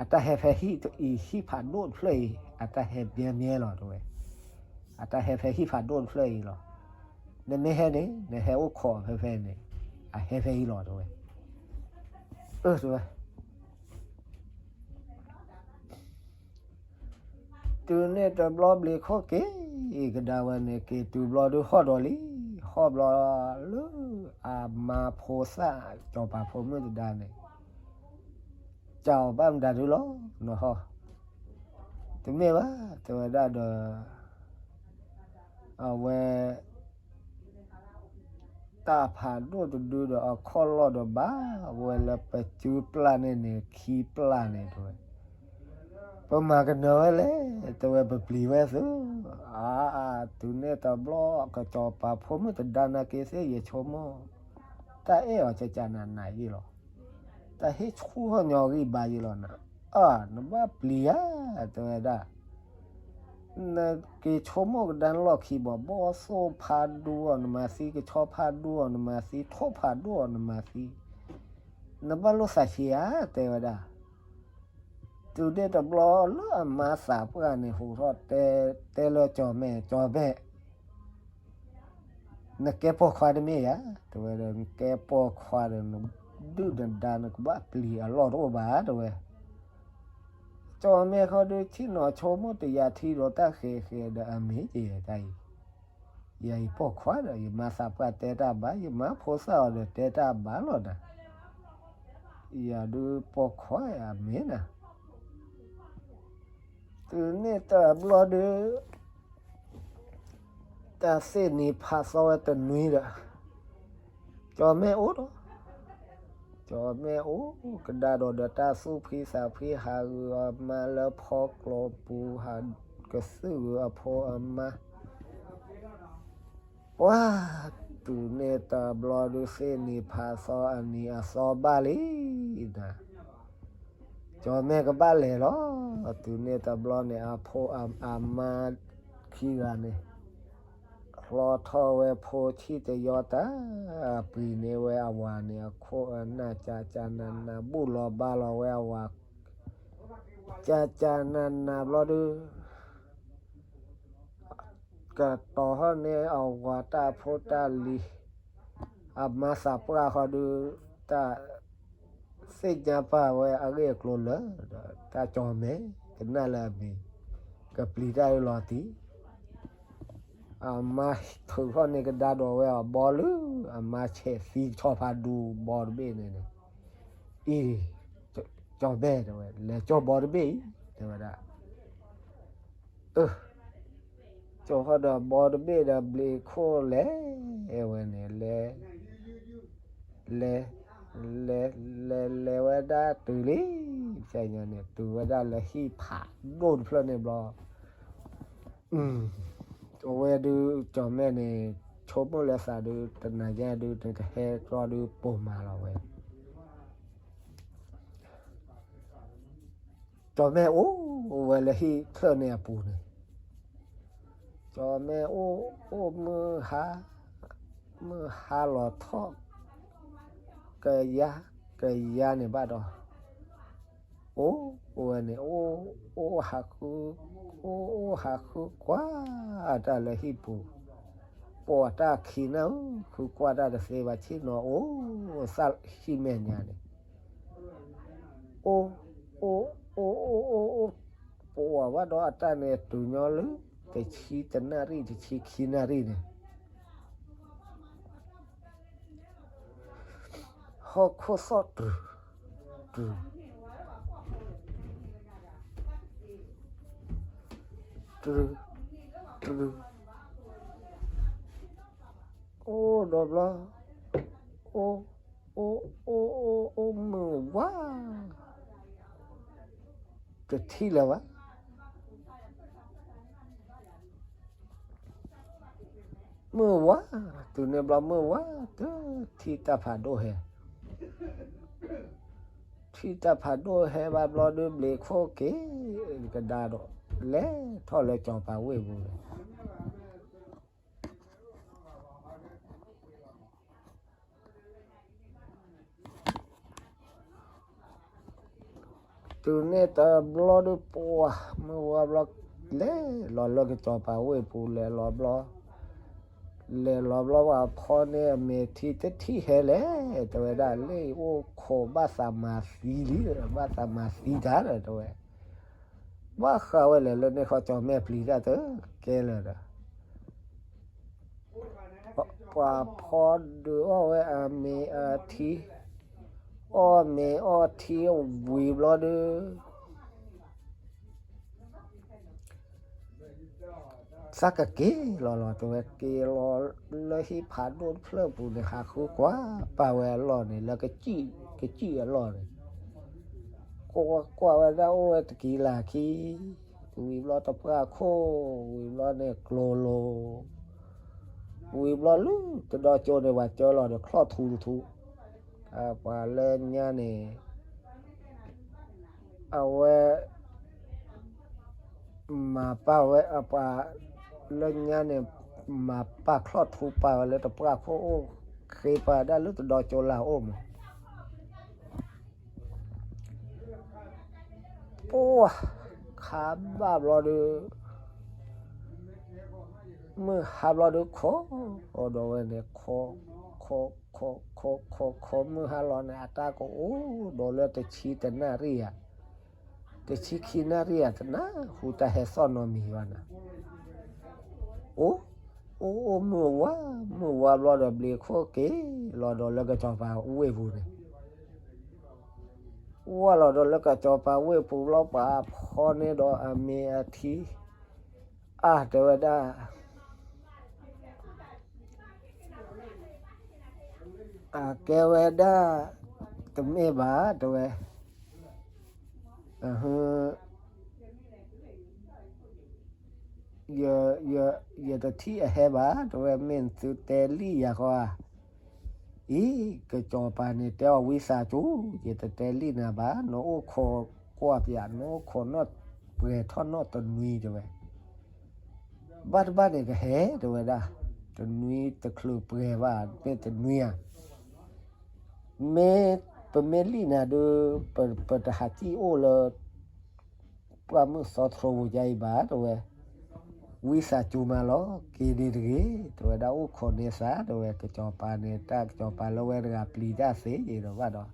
အတၢ်ဟဲဖဲဟံၣ်အံၤ ဟံၣ်ဖးဒိၣ်တဖျၢၣ်အံၤ အတၢ်ဟဲမၠဲမၠဲလီၤ တဲဝဲ အတၢ်ဟဲဖဲဟံၣ်ဖးဒိၣ်တဖျၢၣ်အံၤလီၤ နမ့ၢ်ဟဲန့ၣ် နဟဲအိၣ်ခိးဖဲဖဲန့ၣ် အဟဲဖဲအံၤလီၤ တဲဝဲ အၢ တဲဝဲ တုၤန့ၣ်တဘျီဘျီခိၣ်က့ၤ ကဒါဝဲန့ၣ် က့ၤတုၤဘျီဒုးဟီၣ်ဒီးလံ ဟီၣ်ဘျီလၢ အမါဖိသၣ် စီၤပၤဖိမုၣ်တဒါန့ၣ် ကးအီၤဘၣ်မတၤဒုလီၤ နဟီၣ် တမ့ၢ်ဘၣ် တဲဝဲဒၣ်ဒီး အဝဲ တၢ်ဖးဒိၣ်တဒုဒီး အခီၣ်လီၢ်ဒီးဘၣ်ဝဲလၢပစုပျၢ်န့ၣ်န့ၣ် ခံပျၢ်န့ၣ် တဲဝဲ ပမၤကနၢၤဝဲလဲၣ် တဲဝဲ ပပျံၤဝဲသု အါ တုၤန့ၣ်တဘျီ ကစီၤပၤဖိမုၣ်တဒါ နာ်က့သ့ၣ် ယဆိကမိၣ် တၢ်အဲၣ်အီၤကကနးနးယံလီၤ တၢ်ဟ့ၣ်ဆူၣ်ဟီၣ်ညီဂံၢ်ဘါယံလီၤနၤ အါ နဘၣ်ပျံၤဧါ တဲဝဲဒၣ် နက့ၤဆိကမိၣ်ကဒါလီၢ်ခံဘီၣ် ဘီၣ်သိၣ်ဖးဒိၣ်အီၤနမၤသံ ကဆီဖးဒိၣ်အီၤနမၤသံ ထိၣ်ဖးဒိၣ်အီၤနမၤသံ နဘၣ်လိၣ်သးဆံးဧါ တဲဝဲဒၣ် တုၤန့ၣ်တဘျီလၢအမါသးပှၢ်န့ၣ် ဟူးထီၣ်တဲ တဲလၢကၠီၤမဲၣ် ကၠီၤမဲၣ် နကဲပိာ်ခွါတမ့ၢ်ဧါ တဲဝဲဒီး နကဲပိာ်ခွါဒီး နဒုၣ်နဒါ နကဘၣ်ပျံၤအလီၢ်တအိၣ်ဘၣ် တဲဝဲ ကၠီၤမဲၣ်ခီဒုး ထံၣ်နီၤဆိကမိၣ်တယၤထံဒီး တၢ်ဃဲၤဃဲၤဒီးအမ့ၢ်က့ၤတၢ်အံၤ ယၤအံၤပိာ်ခွါဒီး ယမါသးပှၢ်တဲတၢ်ဘၣ် ယမါဖိသၣ်အီၤဒီးတဲတၢ်ဘၣ်လီၤနၤ ယၤဒုးပိာ်ခွါအမ့ၢ်နၤ တုၤန့ၣ်တဘျီဒုး တၢ်သ့ၣ်နံၤဖးသီဝဲတနွံဒီး ကၠီၤမဲၣ်အိၣ်ဒီး ကၠီၤမဲၣ်အိၣ်ကဒါဒီး ဒီးတၢ်သူၣ်ဖှံသးဖှံ ဟးဂူာ်အမါလၢဖီကျိၤပူၤ ဟးကသုၣ်ဂုာ်အဖိအမါ ပှၤ တုၤန့ၣ်တဘျီဒုး သ့ၣ်နံၤဖးသီအနံၤအသီဘၣ်လံနၤ ကၠီၤမဲၣ်ကဘၣ်လဲၤလီၤ တုၤန့ၣ်တဘျီန့ၣ် အဖိအမါခံဂၤန့ၣ် လီၤထီၣ်ဝဲဖိဆံးတယီတၢ်, ပှ့ၤန့ၢ်ဝဲအဝၤန့ၣ် အခိၣ်အနၢ် ကကနန ဘူၣ်လီၤဘါလီၤဝဲအဝၤ ကကနနဘျီဒုး ကတီၤဟီၣ်န့ၢ်အဝၤတၢ်ဖိတၢ်လံၤ, အမါသးပှၢ်ဃီဒုး တၢ်သ့ၣ်ညါပာ်ဝဲအဂ့ၢ်အကျိၤလၢာ်ဒီး တၢ်ကၠီၤမဲာ် ကနၣ်လၢအမံၤ ကပျံၤတၢ်အၢၣ်လီၤတံၢ် အမါထုးထီၣ်န့ၢ်ကဒါဒီးဝဲအဘီလၢ အမါဆဲးသံကဆီဖးဒူဘီတဘ့ၣ်န့ၣ်န့ၣ်, အံၤ ကၠီၤမဲာ်တဲဝဲ လဲၤကၠီၤဘီတဘ့ၣ်အံၤ တဲဝဲဒၣ်, အၢ ကၠီၤဃီဒီးဘီတဘ့ၣ်ဒီးဘျံးခိၣ်လဲၤဝဲန့ၣ် လဲၤ လဲၤ လဲၤ လဲၤ လဲၤဝဲဒၣ်တုၤလံ, ဖဲညါန့ၣ် တုၤဝဲဒၣ်လၢဟံၣ်ဖးဒိၣ်တဖျၢၣ်န့ၣ်ဘျီ အဝဲဒုး ကၠီၤမဲာ်န့ၣ် ဆိကမိၣ်လၢသးဒုး တနၤညါဒုး နကဟဲကျီဒုးပိာ်မၤလီၤဝဲ ကၠီၤမဲာ်အိၣ်ဝဲလၢဟံၣ်ဖျၢၣ်န့ၣ်အပူၤန့ၣ်, ကၠီၤမဲာ်အိၣ် အိၣ်မုၢ်ဟါ, မုၢ်ဟါလီၤထီၣ်, ကယါ ကယါန့ၣ်ဘၣ်ဒီး အိၣ်ဝဲန့ၣ် အိၣ် အိၣ်ဟးဃု အိၣ် အိၣ်ဟးဃုကွၢ်တၢ်လၢဟံၣ်ပူၤ, ပိာ်တၢ်ခံနၢ်ဧၢ, ဃုကွၢ်တၢ်တသ့ဘၣ် ဆ့ၣ်နီၤအိၣ်သၣ်ဟံၣ်မဲာ်ညါန့ၣ် အိၣ် အိၣ် အိၣ် အိၣ် အိၣ် အိၣ် ပဝဲဘၣ်ဒီးအတၢ်န့ၣ် တုၤညီလၢ တဆံတနၣ်ရံၣ် တဆံခံနၣ်ရံၣ်န့ၣ် ဟီၣ်ခိၣ်သီၣ်တြူး တြူး တြူး တြူး အိၣ်ဒီးဘျီ အိၣ် အိၣ် အိၣ် အိၣ် အိၣ် မုၢ်ဝါ တထံၣ်လၢၤဘၣ် မုၢ်ဝါ တုၤန့ၣ်ဘျီမုၢ်ဝါ တထံၣ်တၢ်ဖးဒိၣ်ဟဲ ထံၣ်တၢ်ဖးဒိၣ်ဟဲဘၣ်ဘျီဒုး ဘျံးခိၣ်က့ၤကဒါဒီး လဲၤထီၣ်လၢစီၤပၤဝ့ၢ်ပူၤန့ၣ် တုၤန့ၣ်တဘျီဒုးပှၤ မုၢ်ဝါဘျီ လဲၤလီၤလၢကစီၤပၤဝ့ၢ်ပူၤ လဲၤလီၤဘျီ လဲၤလီၤဘျီ ပှၤဖီန့ၢ်အမဲာ်ထံတထံၣ်ဟဲလဲၣ် တဲဝဲဒၣ် လၢအိၣ်ခိးဘၣ်သးမၤသံလံ ဘၣ်သးမၤသံတၢ်ဒီး တဲဝဲ ဘၣ်ဃးဝဲလဲၣ် လၢန့ၣ်ဃီ ကၠီၤမဲာ်ပျံၤတၢ်တကဲလၢာ်ဒီး ပှၤဖီဒုးအီၣ်ဝဲအမဲာ်အထံ အီၣ်မဲာ်အီထံဝံၤဘျီဒုး သးကက့ၤလီၤလီၤ တဲဝဲ က့ၤလီၤလၢဟံၣ်ဖးဒိၣ်တဖျၢၣ်ပူၤန့ၣ် ဟးဃုကွၢ်ပာ်ဝဲအလီၢ်န့ၣ် လၢကစံၣ် ကစံၣ်အလီၢ်န့ၣ် ကွၢ်ကွၢ်ဝဲဒၣ်အိၣ်ဝဲတကံလၢခံ ဝံၤဘျီတပှၢ်ခိၣ် ဝံၤဘျီန့ၣ်ကျိၤလိၤ ဝံၤဘျီလၢတဒီကၠိန့ၣ် ပှၤကၢလီၤဒီးချီၣ်ထူတထူ ပှၤလၢညါန့ၣ် အဝဲ မၤပာ်ဝဲအပှၤလၢညါန့ၣ် မၤပာ်ချီၣ်ထူပာ်ဝဲလၢတပှၢ်ခိၣ်အိၣ် ဃ့ပာ်ဒၣ်လၢတဒီကၠိလၢအအိၣ်မး ပှၤ ခါဘၣ်ဘျီဒုး မုၢ်ဟါဘျီဒုးခိး အိၣ်ဒီးဝဲန့ၣ် ခိး ခိး ခိး ခိး ခိး ခိး မုၢ်ဟါလီၤန့ၣ် အတၢ်ကအိၣ်ဒီးလၢတဆံတနၣ်ရံၣ်ဧါ တဆံခံနၣ်ရံၣ်ဧါ တနၢ်ဟူတၢ်ဟဲသီၣ်နီတမံၤဘၣ်န့ၣ် အိၣ် အိၣ် အိၣ် မုၢ်ဝါ မုၢ်ဝါဘျီဒီး ဘျံးခိၣ်က့ၤလီၤဒီးလၢကစီၤပၤဝ့ၢ်ပူၤန့ၣ် ဝါလီၤဒီးလၢကစီၤပၤဝ့ၢ်ပူၤဘျီ ပှၤဖီန့ၢ်ဒီးအမဲာ်အထံ အါ တဲဝဲဒၣ် အကဲဝဲဒၣ် တမ့ၢ်ဘၣ် တဲဝဲ ယတထံၣ်အဟဲဘၣ် တဲဝဲ မ့ၢ်သုတဲလံယၤဃီဧါ အံၤ ကစီၤပၤန့ၣ်တဲအီၤဝံသးစူၤ ယတတဲလံနၤဘၣ် နအိၣ်ခိးကွၢ်ပၠး နအိၣ်ခိးနီၣ်ပှဲၤထီၣ်နီၣ်တနွံ တဲဝဲ ဘၣ်တဘၣ်န့ၣ်ကဟဲ တဲဝဲဒၣ် တနွံတချုးပှဲၤဘၣ် မ့ၢ်တနွံဧါ, မ့ၢ်ပမ့ၢ်လံၣ်နၤဒုး ပတဟးစံၣ်အိၣ်လၢ ပှၢ်မုၢ်သီထြိပူၤကါအံၤဘၣ် တဲဝဲ, ဝံသးစူၤမးလီၤ က့ၤဒ့တဂ့ၤ တဲဝဲဒၣ် အိၣ်ခိးန့ၢ်သး တဲဝဲ ကစီၤပၤန့ၣ် တၢ်ကစီၤပၤလၢဝဲတဂၤပျံၤတၢ်သ့က့ၤဒီးဘၣ်ဒီး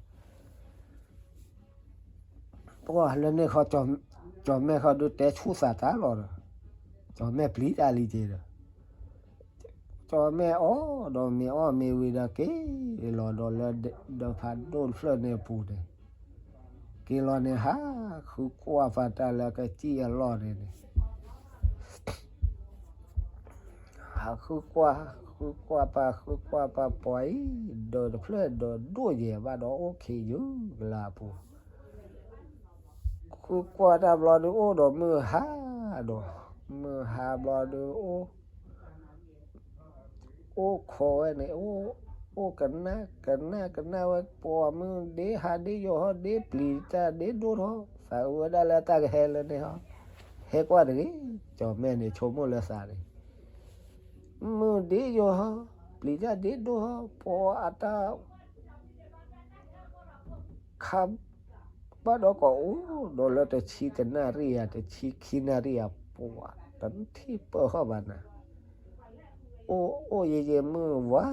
ပှၢ်လၢန့ၣ်ဃီ ကၠီၤမဲၢ်ဃီဒုးတဲဆူၣ်သးတၢ်လီၤဒီး ကၠီၤမဲၢ်ပျံၤတၢ်လံက့ၤဒီး ကၠီၤမဲၢ်အီၣ်ဒီးမ့ၤအီၣ်မ့ၤဝံၤဒီးက့ၤလီၤဒီးလၢ ဒီးဖးဒိၣ်တဖျၢၣ်န့ၣ်အပူၤန့ၣ် က့ၤလီၤန့ၣ် ဟးဃုကွၢ်ပာ်တၢ်လၢကစံၣ်အလီၢ်န့ၣ်န့ၣ် ဟးဃုကွၢ် ဃုကွၢ်ပာ် ဃုကွၢ်ပာ်ပှၤအံၤ ဒီးတဖျၢၣ်ဒီးဒိၣ်ယဲၢ်ဘၣ်ဒီးအိၣ်ခံယုၢ်ကလၢအပူၤ ဃုကွၢ်တၢ်ဘျီဒုးအိၣ်ဒီးမုၢ်ဟါဒီး မုၢ်ဟါဘျီဒုးအိၣ် အိၣ်ခိးဝဲန့ၣ် အိၣ်ကနၣ်ကနၣ်ကနၣ်ဝဲ ပှၤမုၢ်ဒ့ဟါဒ့ယိာ်ဟီ ဒ့ပျံၤတၢ်ဒ့ဒိၣ်ထီၣ် သးအုးဝဲဒၣ်လၢတၢ်ကဟဲလၢန့ၣ်ဟီ ဟဲကွၢ်တဂ့ၤ ကၠီၤမဲၢ်န့ၣ် ဆိကမိၣ်လၢသးန့ၣ် မုၢ်ဒ့ယိာ်ဟီ ပျံၤတၢ်ဒ့ဒိၣ်ထီၣ် ပှၤအတၢ် ခါဘၣ်ဒီးကအိၣ်ဒီးလၢတဆံတနၣ်ရံၣ်ဧါ တဆံခံနၣ်ရံၣ်ဧါ ပှၤတထံၣ်ပၢၢ်ဃီၣ်ဘၣ်နၤ အိၣ်အိၣ်ယံာ်ယံာ်မုၢ်ဝါ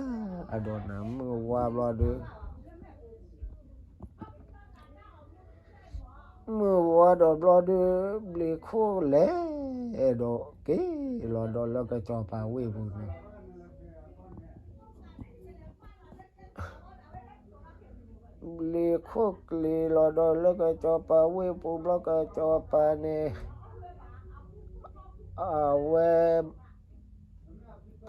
အဒီးနၤ မုၢ်ဝါဘျီဒုး မုၢ်ဝါဒီးဘျီဒုး ဘျံးခိၣ်လဲၤဒီးက့ၤလီၤဒီးလၢကစီၤပၤဝ့ၢ်ပူၤန့ၣ် ဘျံးခိၣ်က့ၤလီၤဒီးလၢကစီၤပၤဝ့ၢ်ပူၤဘျီ ကစီၤပၤန့ၣ် အဝဲ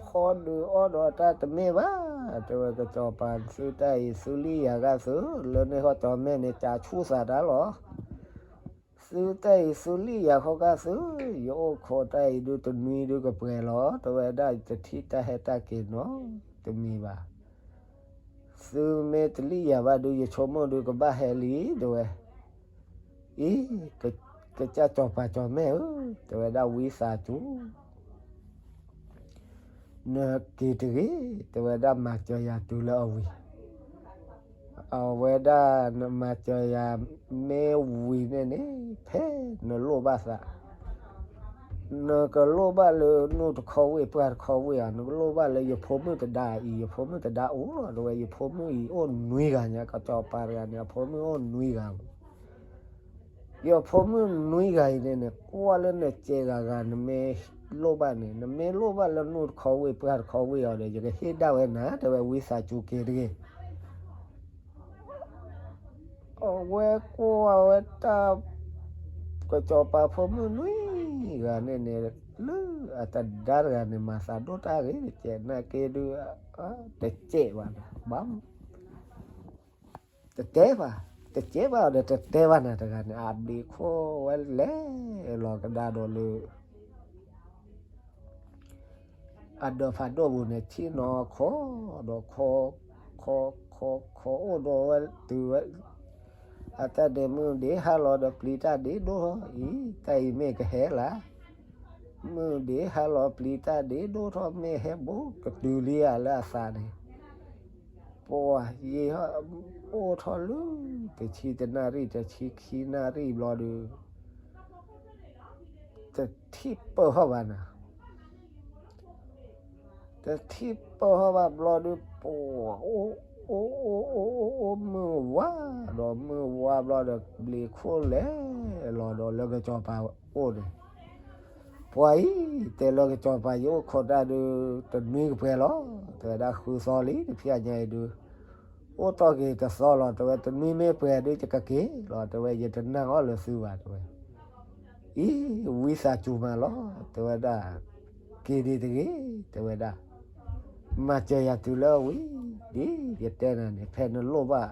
ဖီဒုးအီၣ်ဒီးတၢ်တမ့ၢ်ဘၣ် တဲဝဲ ကစီၤပၤ သုတၢ်အံၤသုလံၣ်ယၤဂာ်သု လၢန့ၣ်ဃီ ကၠီၤမဲၢ်န့ၣ် ကးဆူၣ်သးတၢ်လီၤ သုတၢ်အံၤသုလံၣ်ယၤဃီဂာ်သု ယအိၣ်ခိးတၢ်အံၤဒုးတနွံဒုးကပှဲၤလီၤ တဲဝဲဒၣ် ယတထံၣ်တၢ်ဟဲတၢ်က့ၤနီတမံၤဘၣ် သုမ့ၢ်တလံၣ်ယၤဘၣ်ဒုး ယဆိကမိၣ်ဒုးကဘၣ်ဟဲလံ တဲဝဲ အံၤ ကစၢ်ကစီၤပၤကၠီၤမဲၢ်ဧၢ တဲဝဲဒၣ် ဝံသးစူၤ နက့ၤတဂ့ၤ တဲဝဲဒၣ် မၤစၢၤယၤတုၤလၢအဝံၤ အဝဲဒၣ် နမၤစၢၤယၤမ့ၢ်ဝံၤန့ၣ်န့ၣ် ဖဲနလိၣ်ဘၣ်သး နကလိၣ်ဘၣ်လၢနူၢ်တခီဝ့ၢ်ပှၢ်တခီဝ့ၢ်ဧါ နကလိၣ်ဘၣ်လၢယဖိမုၣ်တဒါအံၤ ယဖိမုၣ်တဒါအိၣ်လီၤ တဲဝဲ ယဖိမုၣ်အံၤအိၣ်နွံဂၤညါ ကစီၤပၤတဂၤန့ၣ် အဖိမုၣ်အိၣ်နွံဂၤ ယဖိမုၣ်နွံဂၤအံၤန့ၣ်န့ၣ် ကွၢ်လၢနစဲးဂၤဂၤ နမ့ၢ်လိၣ်ဘၣ်န့ၣ် နမ့ၢ်လိၣ်ဘၣ်လၢနူၢ်တခီဝ့ၢ်ပှၢ်တခီဝ့ၢ်အီၤဒီး ယကဟ့ၣ်ဒၣ်ဝဲနၤ တဲဝဲ ဝံသးစူၤက့ၤတဂ့ၤ အဝဲကွၢ်ဝဲတၢ် ကစီၤပၤဖိမုၣ်နွံဂၤန့ၣ်န့ၣ် လၢအတဒါတဂၤန့ၣ် မၤသးဒိၣ်တၢ်ဂ့ၤတကဲး နာ်က့ဒုး တစဲးဘၣ်န့ၣ် ဘၣ် တတဲဘၣ် တစဲးဘၣ်အီၤဒီး တတဲဘၣ်နၤတဂၤန့ၣ် အဘျံးခိၣ်ဝဲလဲၤလီၤကဒါဒီးလၢ အဒၢးဖးဒိၣ်ပူၤန့ၣ် ထံၣ်နီၢ်ခိဒီးခိ ခိ ခိ ခိအိၣ်ဒီးဝဲတုၤဝဲ အတၢ်ဒဲးမုၢ်ဒ့ဟါလီၤဒီးပျံၤတၢ်ဒ့ဒိၣ်ထီၣ်အံၤ တၢ်အံၤမ့ၢ်ကဟဲလၢ မုၢ်ဒ့ဟါလီၤပျံၤတၢ်ဒ့ဒိၣ်ထီၣ် မ့ၢ်ဟဲဘူးကတုၤလံဧါလၢအသးန့ၣ် ပှၤယ့ၤဟီၣ် အိၣ်ထီၣ်လၢ တဆံတနၣ်ရံၣ် တဆံခံနၣ်ရံၣ်ဘျီဒီး တထံၣ်ပၢၢ်ဟီၣ်ဘၣ်နၤ တထံၣ်ပၢၢ်ဟီၣ်ဘၣ်ဘျီဒီး ပှၤအိၣ် အိၣ် အိၣ် အိၣ် အိၣ် အိၣ် မုၢ်ဝါဒီးမုၢ်ဝါဘျီဒီး ဘျံးခိၣ်လဲၤလီၤဒီးလၢကစီၤပၤအိၣ်န့ၣ် ပှၤအံၤ တဲလၢကစီၤပၤ ယအိၣ်ခိးတၢ်ဒုး တနွံကပှဲၤလီၤ တဲဝဲဒၣ် ဃုသီလံ တဖျၢၣ်ညါအံၤဒုး အိၣ်တီၢ်က့ၤတသီလီၤ တဲဝဲ တနွံမ့ၢ်ပှဲၤဒုး ယကက့ၤလီၤ တဲဝဲ ယတနာ်အီၤလၢသုဘၣ် တဲဝဲ အံၤ ဝံသးစူၤမးလီၤ တဲဝဲဒၣ် က့ၤဒံးတဂ့ၤ တဲဝဲဒၣ် မၤစၢၤယၤတုၤလၢအဝံၤ ဒ်ယတဲနၤန့ၣ် ဖဲနလိၣ်ဘၣ်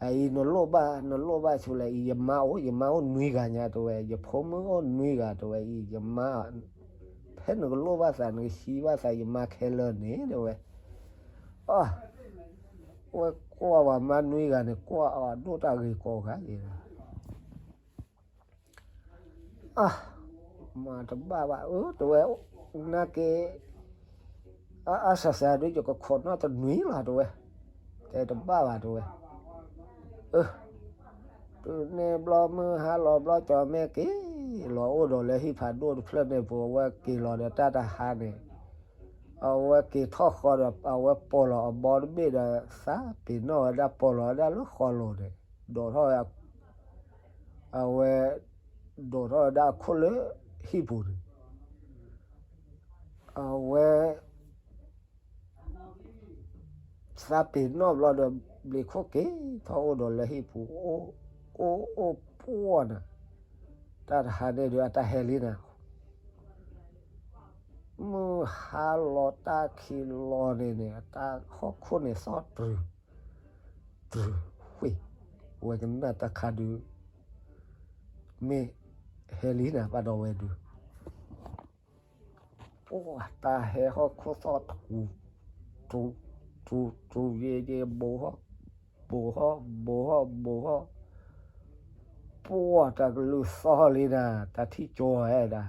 အအံၤနလိၣ်ဘၣ် နလိၣ်ဘၣ်ဆူလဲၣ်အံၤ ယမါအိၣ် ယမါအိၣ်နွံဂၤညါ တဲဝဲ ယဖိမုၣ်အိၣ်နွံဂၤ တဲဝဲအံၤ ယမါ ဖဲနကလိၣ်ဘၣ်သး နကဟံးဘၣ်သး ယမါခဲလၢာ်န့ၣ် တဲဝဲ အ ဝဲကွၢ်ဝဲမါနွံဂၤန့ၣ် ကွၢ်အဒိၣ်တၢ်ဂ့ၤကိးဂၤအံၤ အ မၤတဘၣ်ဘၣ် အၢ တဲဝဲ နာ်က့ အါအါစှၤစှၤဒုး ယကခိးနီၣ်တနွံလီၤ တဲဝဲ, တဲတဘၣ်ဘၣ် တဲဝဲ. အၢ တုၤန့ၣ်ဘျီမုၢ်ဟါလီၤဘျီ ကၠီၤမဲာ်က့ၤလီၤအိၣ်ဒီးလၢဟံၣ်ဖးဒိၣ်တဖျၢၣ်န့ၣ်ပူၤ, အဝဲက့ၤလီၤဒီးတၢ်တဟါန့ၣ်, အဝဲက့ၤထီၣ်ဃီဒီး အဝဲပိာ်လီၤအဘီတဘ့ၣ်ဒီး သးပ့ၤနီၣ်ဝဲဒၣ်ပိာ်လီၤဝဲဒၣ်လၢဃီလိၤန့ၣ်, ဒိးထီၣ်ဝဲ, အဝဲဒိးထီၣ်ဝဲဒၣ်အခိၣ်လၢဟံၣ်ပူၤန့ၣ်, အဝဲ သးပ့ၤနီၣ်ဘျီဒီး ဘျံးခိၣ်က့ၤထီၣ်အိၣ်ဒီးလၢဟံၣ်ပူၤ, အိၣ်အိၣ်ပှီၢ်နၤ, တၢ်တဟါန့ၣ်ဒုး အတၢ်ဟဲလံနၤ, မုၢ်ဟါလီၤတၢ်ခံးလီၤန့ၣ်န့ၣ် အတၢ်ဟီၣ်ခိၣ်န့ၣ်သီၣ်တြူး, တြူးဃ့ၢ်, ဝဲကနၣ်တၢ်ခါဒုး မ့ၢ်ဟဲလံနၤ ဘၣ်ဒီးဝဲဒုး ပှၢ်တၢ်ဟဲဟီၣ်ခိၣ်သီၣ်ထူ, ထူ, ထူ, ထူ, ယ့ယ့ ဘိးဟီၣ်, ဘိးဟီၣ်, ဘိးဟီၣ်, ဘိးဟီၣ်, ပှၢ်တၢ်ကလုၢ်သီၣ်လံနၤ, တၢ်ထံၣ်ကၠီဝဲဒၣ်,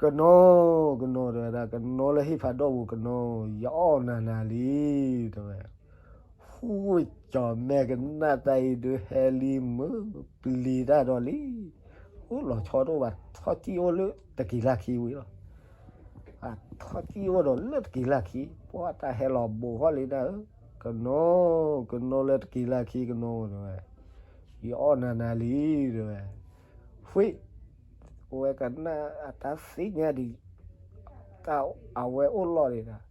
ကနိ, ကနိတဲဝဲဒၣ်, ကနိလၢဟံၣ်ဖးဒိၣ်ပူၤကနိ, ယအီၣ်နၤနၤလံ, တဲဝဲ. ဃူကၠီၤမဲာ်ကနၣ်တၢ်အံၤဒုး ဟဲလံမုၢ်ပျံၤတၢ်ဒီးလံ, အိၣ်လီၤဆီတအိၣ်ဘၣ်, ထီၣ်စံၣ်အိၣ်လၢတက့ၤလၢ်ခံဝံၤလီၤ. ထီၣ်စံၣ်အိၣ်ဒီးလၢတက့ၤလၢ်ခံ, ပှၢ်တၢ်ဟဲလီၤဘိးဟီၣ်လံနၤဧၢ, ကနိ, ကနိလၢတက့ၤလၢ်ခံကနိတဲဝဲ, ယအီၣ်နၤနၤလံ, တဲဝဲ. ဃ့ၢ်, အဝဲကနၣ်အတၢ်သ့ၣ်ညါဒံး, တၢ်အဝဲအိၣ်လီၢ်ဒံးဒၣ်,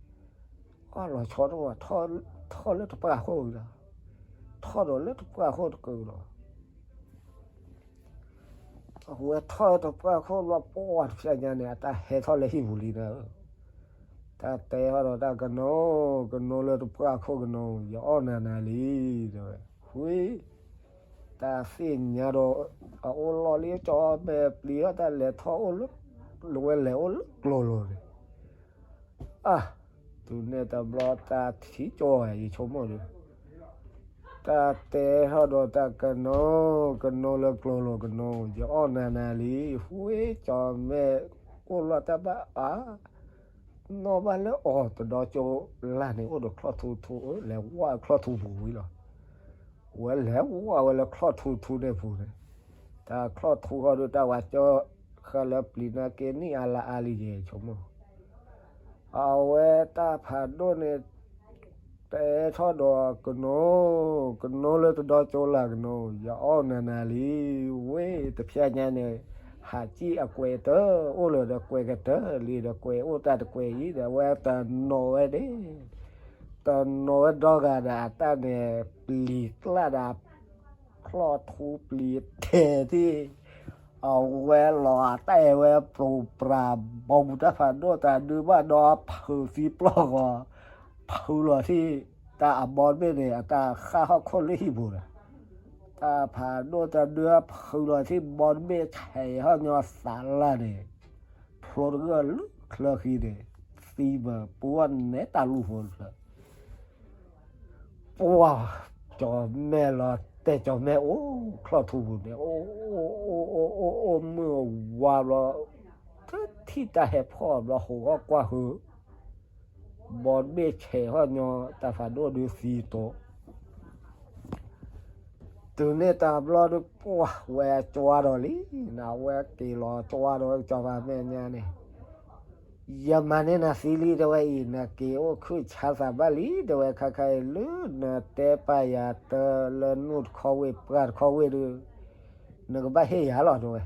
အီၣ်လီၤဆီတအိၣ်ဘၣ်, ထီၣ်လၢတပှၢ်ခိၣ်လီၤ, ထီၣ်ဒီးလၢတပှၢ်ခိၣ်တကလီၤ. အဝဲထီၣ်လၢတပှၢ်ခိၣ်လီၤ ပှၢ်တဖျဲညါန့ၣ် အတၢ်ဟဲထီၣ်လၢဟံၣ်ပူၤလံနၤဧၢ, တၢ်တဲထီၣ်ဒီးတၢ်ကနိ, ကနိလၢတပှၢ်ခိၣ်ကနိ, ယအီၣ်နၤနၤလံ, တဲဝဲ. ဃ့ၢ်, တၢ်သ့ၣ်ညါဒီး အအိၣ်လီၢ်လံ ကၠီၤမဲာ်ပျံၤထီၣ် တၢ်လဲၤထီၣ်အိၣ်လၢ, လဝဲလဲၤအိၣ်လၢကျိၤလိၤန့ၣ်, အါ, တုၤန့ၣ်တဘျီတၢ်ထံၣ်ကၠီၤဝဲ ယဆိကမိၣ်ဒီး တၢ်တဲထီၣ်ဒီးတၢ်ကနိ, ကနိလၢကျိၤလိၤကနိ, ယအီၣ်နၤနၤလံ, ဃ့ၢ် ကၠီၤမဲာ်အိၣ်လီၢ်တၢ်ဘၣ်အါ, နီၣ်ဘၣ်လၢအီၤတဒီကၠိလၢ်န့ၣ် အိၣ်ဒီးချီၣ်ထူထူ, လဲၤဝဲချီၣ်ထူပူၤဝံၤလီၤ. ဝဲလဲၤဝဲလၢချီၣ်ထူထူန့ၣ်ပူၤန့ၣ်, တၢ်ချီၣ်ထူဃီဒီးတၢ်ဝဲကၠီၤဃာ်လၢပျံၤနာ်က့နံၣ်အါလါအါလံယဲဆိကမိၣ် အဝဲတၢ်ဖးဒိၣ်န့ၣ် တဲထီၣ်ဒီးကနိ, ကနိလၢတဒီကၠိလၢ်ကနိ, ယအီၣ်နၤနၤလံ, ဝ့ၢ်တဖျဲညါန့ၣ်, ဟးစံၣ်အကွဲးတၢၢ် အိၣ်လၢၤဒီးကွဲးကတၢၢ်လံဒီး ကွဲးအိၣ်တၢ်တကွဲးအံၤဒီး အဝဲတနီၤဝဲန့ၣ်, တနီၤဝဲဒီဂၤဒီးအတၢ်န့ၣ် ပျံၤကျၢ်ဒီး ချီၣ်ထူပျံၤထဲးသ့ၣ်, အဝဲလီၤအတၢ်အဲၣ်ဝဲပြိးပြး ဘီမုၢ်တၢ်ဖးဒိၣ်တၢ်ဒုးဘၣ်ဒီးဖုးသံပျီၢ်ဂီၤ, ဖုးလီၤသ့ၣ်, တၢ်အဘီတဘ့ၣ်န့ၣ် အတၢ်ဃၣ်ဟီၣ်ခိၣ်လၢဟံၣ်ပူၤဒီး, တၢ်ဖးဒိၣ်တၢ်ဒုးဖုးလီၤသ့ၣ်ဘီတဘ့ၣ် ဆဲးဟီၣ်ညီသးလၢ်န့ၣ်, ဖျိတဂၢၢ်လၢချၢဃံန့ၣ်, သံမၢပူၤန့ၣ်တၢ်လူၢ်ဖိတဖျၢၣ် ပှၢ်, ကၠီၤမဲာ်လီၤတဲာ်ကၠီၤမဲာ်အိၣ်ချီၣ်ထူပူၤန့ၣ်, အိၣ်အိၣ်အိၣ်အိၣ်အိၣ်မုၢ်ဝါဘျီ, တထံၣ်တၢ်ဟဲဖီၣ်ဘျီ ဟိးဂီၢ်ကွၢ်ဟု, ဘီတဘ့ၣ်ဆဲးဟီၣ်ညီ တၢ်ဖးဒိၣ်ဒုးသံတိၤ တုၤန့ၣ်တဘျီဒီး ပှၢ်ဝဲကၠွါဒီးလံ, နဝဲက့ၤလီၤကၠွါဒီးကစီၤပၤမဲာ်ညါန့ၣ်, ယမၤန့ၢ်နၤသံလံ တဲဝဲအံၤ, နက့ၤအိၣ်ခုၣ်ဆါသးဘၣ်လံ တဲဝဲ, ခဲခါအံၤလၢနတဲပာ်ယၤတၢ်လၢနူၢ်တခီဝ့ၢ်ပှၢ်တခီဝ့ၢ်ဒီး နကဘၣ်ဟ့ၣ်ယၤလီၤ တဲဝဲ.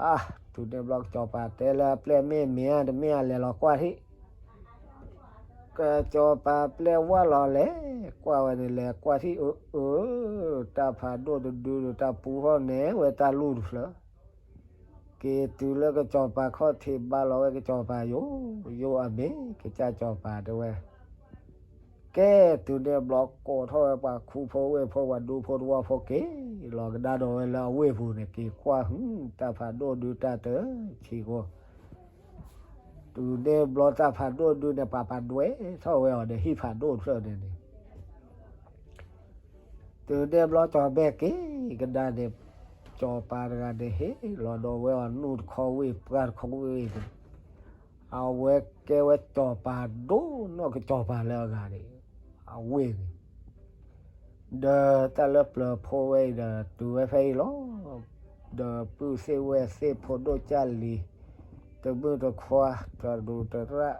အါ, တုၤန့ၣ်ဘျီကစီၤပၤတဲလၢအပျဲၢ်မ့ၢ်မ့ၢ်ဧါ တမ့ၢ်ဧါ လဲၤလီၤကွၢ်ထံၣ် ကစီၤပၤပျဲၢ်ဝၢ်လီၤလဲၤကွၢ်ဝဲန့ၣ် လဲၤကွၢ်ထံၣ်အၢအၢ, တၢ်ဖးဒိၣ်တဒုဒီးတၢ်ပူထီၣ်နဲၣ်ဝဲတၢ်လူၢ်တဖျၢၣ်, က့ၤတုၤလၢကစီၤပၤခီၣ်ထံးဘါလီၤဝဲကစီၤပၤယိာ်, ယိာ်အမ့ၢ်ကစၢ်စီၤပၤတဲဝဲ, ကဲတုၤန့ၣ်ဘျီကိးထီၣ်ဝဲပှၤခူဖိဝ့ၢ်ဖိ ပှၤဒူဖိတဝီဖိက့ၤလီၤကဒါဒီးဝဲလၢအဝ့ၢ်ပူၤန့ၣ် က့ၤကွၢ်ဟုၣ် တၢ်ဖးဒိၣ်ဒုတၢ်တဆံးဃိ တုၤန့ၣ်ဘျီတၢ်ဖးဒိၣ်ဒုန့ၣ် ပှၤပာ်ဒွဲထီၣ်ဝဲအီၤဒီးဟံၣ်ဖးဒိၣ်တဖျၢၣ်န့ၣ်န့ၣ်, တုၤန့ၣ်ဘျီကၠီၤမဲာ်က့ၤကဒါန့ၣ်, စီၤပၤတဂၤန့ၣ်ဟ့ၣ်လီၤဒီးဝဲအီၤနူၢ်တခီဝ့ၢ်ပှၢ်တခီဝ့ၢ်န့ၣ်, အဝဲကဲဝဲစီၤပၤဒိၣ်နီၢ်ကစီၤပၤလၢအဂၤန့ၣ် အဝ့ၢ်န့ၣ် ဒီးတၢ်လၢပျၢၤဖိဝဲအံၤဒီး တုၤဝဲဖဲအံၤလီၤ. ဒီးပုၢ်သ့ၣ်ဝဲၢ်သ့ၣ်ဖိဒိၣ်ကၢ်လံၤ တမုၣ်တခွါ တရူးတရၣ်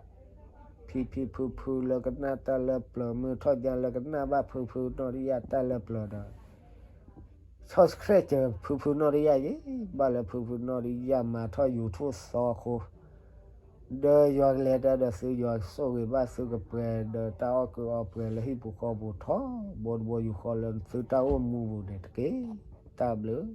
ဖံဖံဖုဖုလၢကနၣ်တၢ်လၢပျၢၤ မုၢ်ထီၣ်ညါလၢကနၣ်ဘၣ်ဖုဖုနီၢ်တယၢ်တၢ်လၢပျၢၤဒီး subscribe ဖုဖုနီၢ်တယၢ်ယ့ၣ် ဘၣ်လၢဖုဖုနီၢ်တယၢ်မၤထီၣ် YouTube သီအဃိ ဒီးယွၤကလဲၤတၢ်ဒီးသု ယွၤဆိၣ်ဂ့ၤဘၣ်သုကပှဲၤ ဒီးတၢ်အီၣ်ကုၢ်အီပှဲၤလၢဟံၣ်ပူၤဃီပူၤထီဘိတဘိယူၢ်ဃီလၢသုတၢ်အိၣ်မူပူၤန့ၣ်တက့ၢ်. တၢ်ဘျုး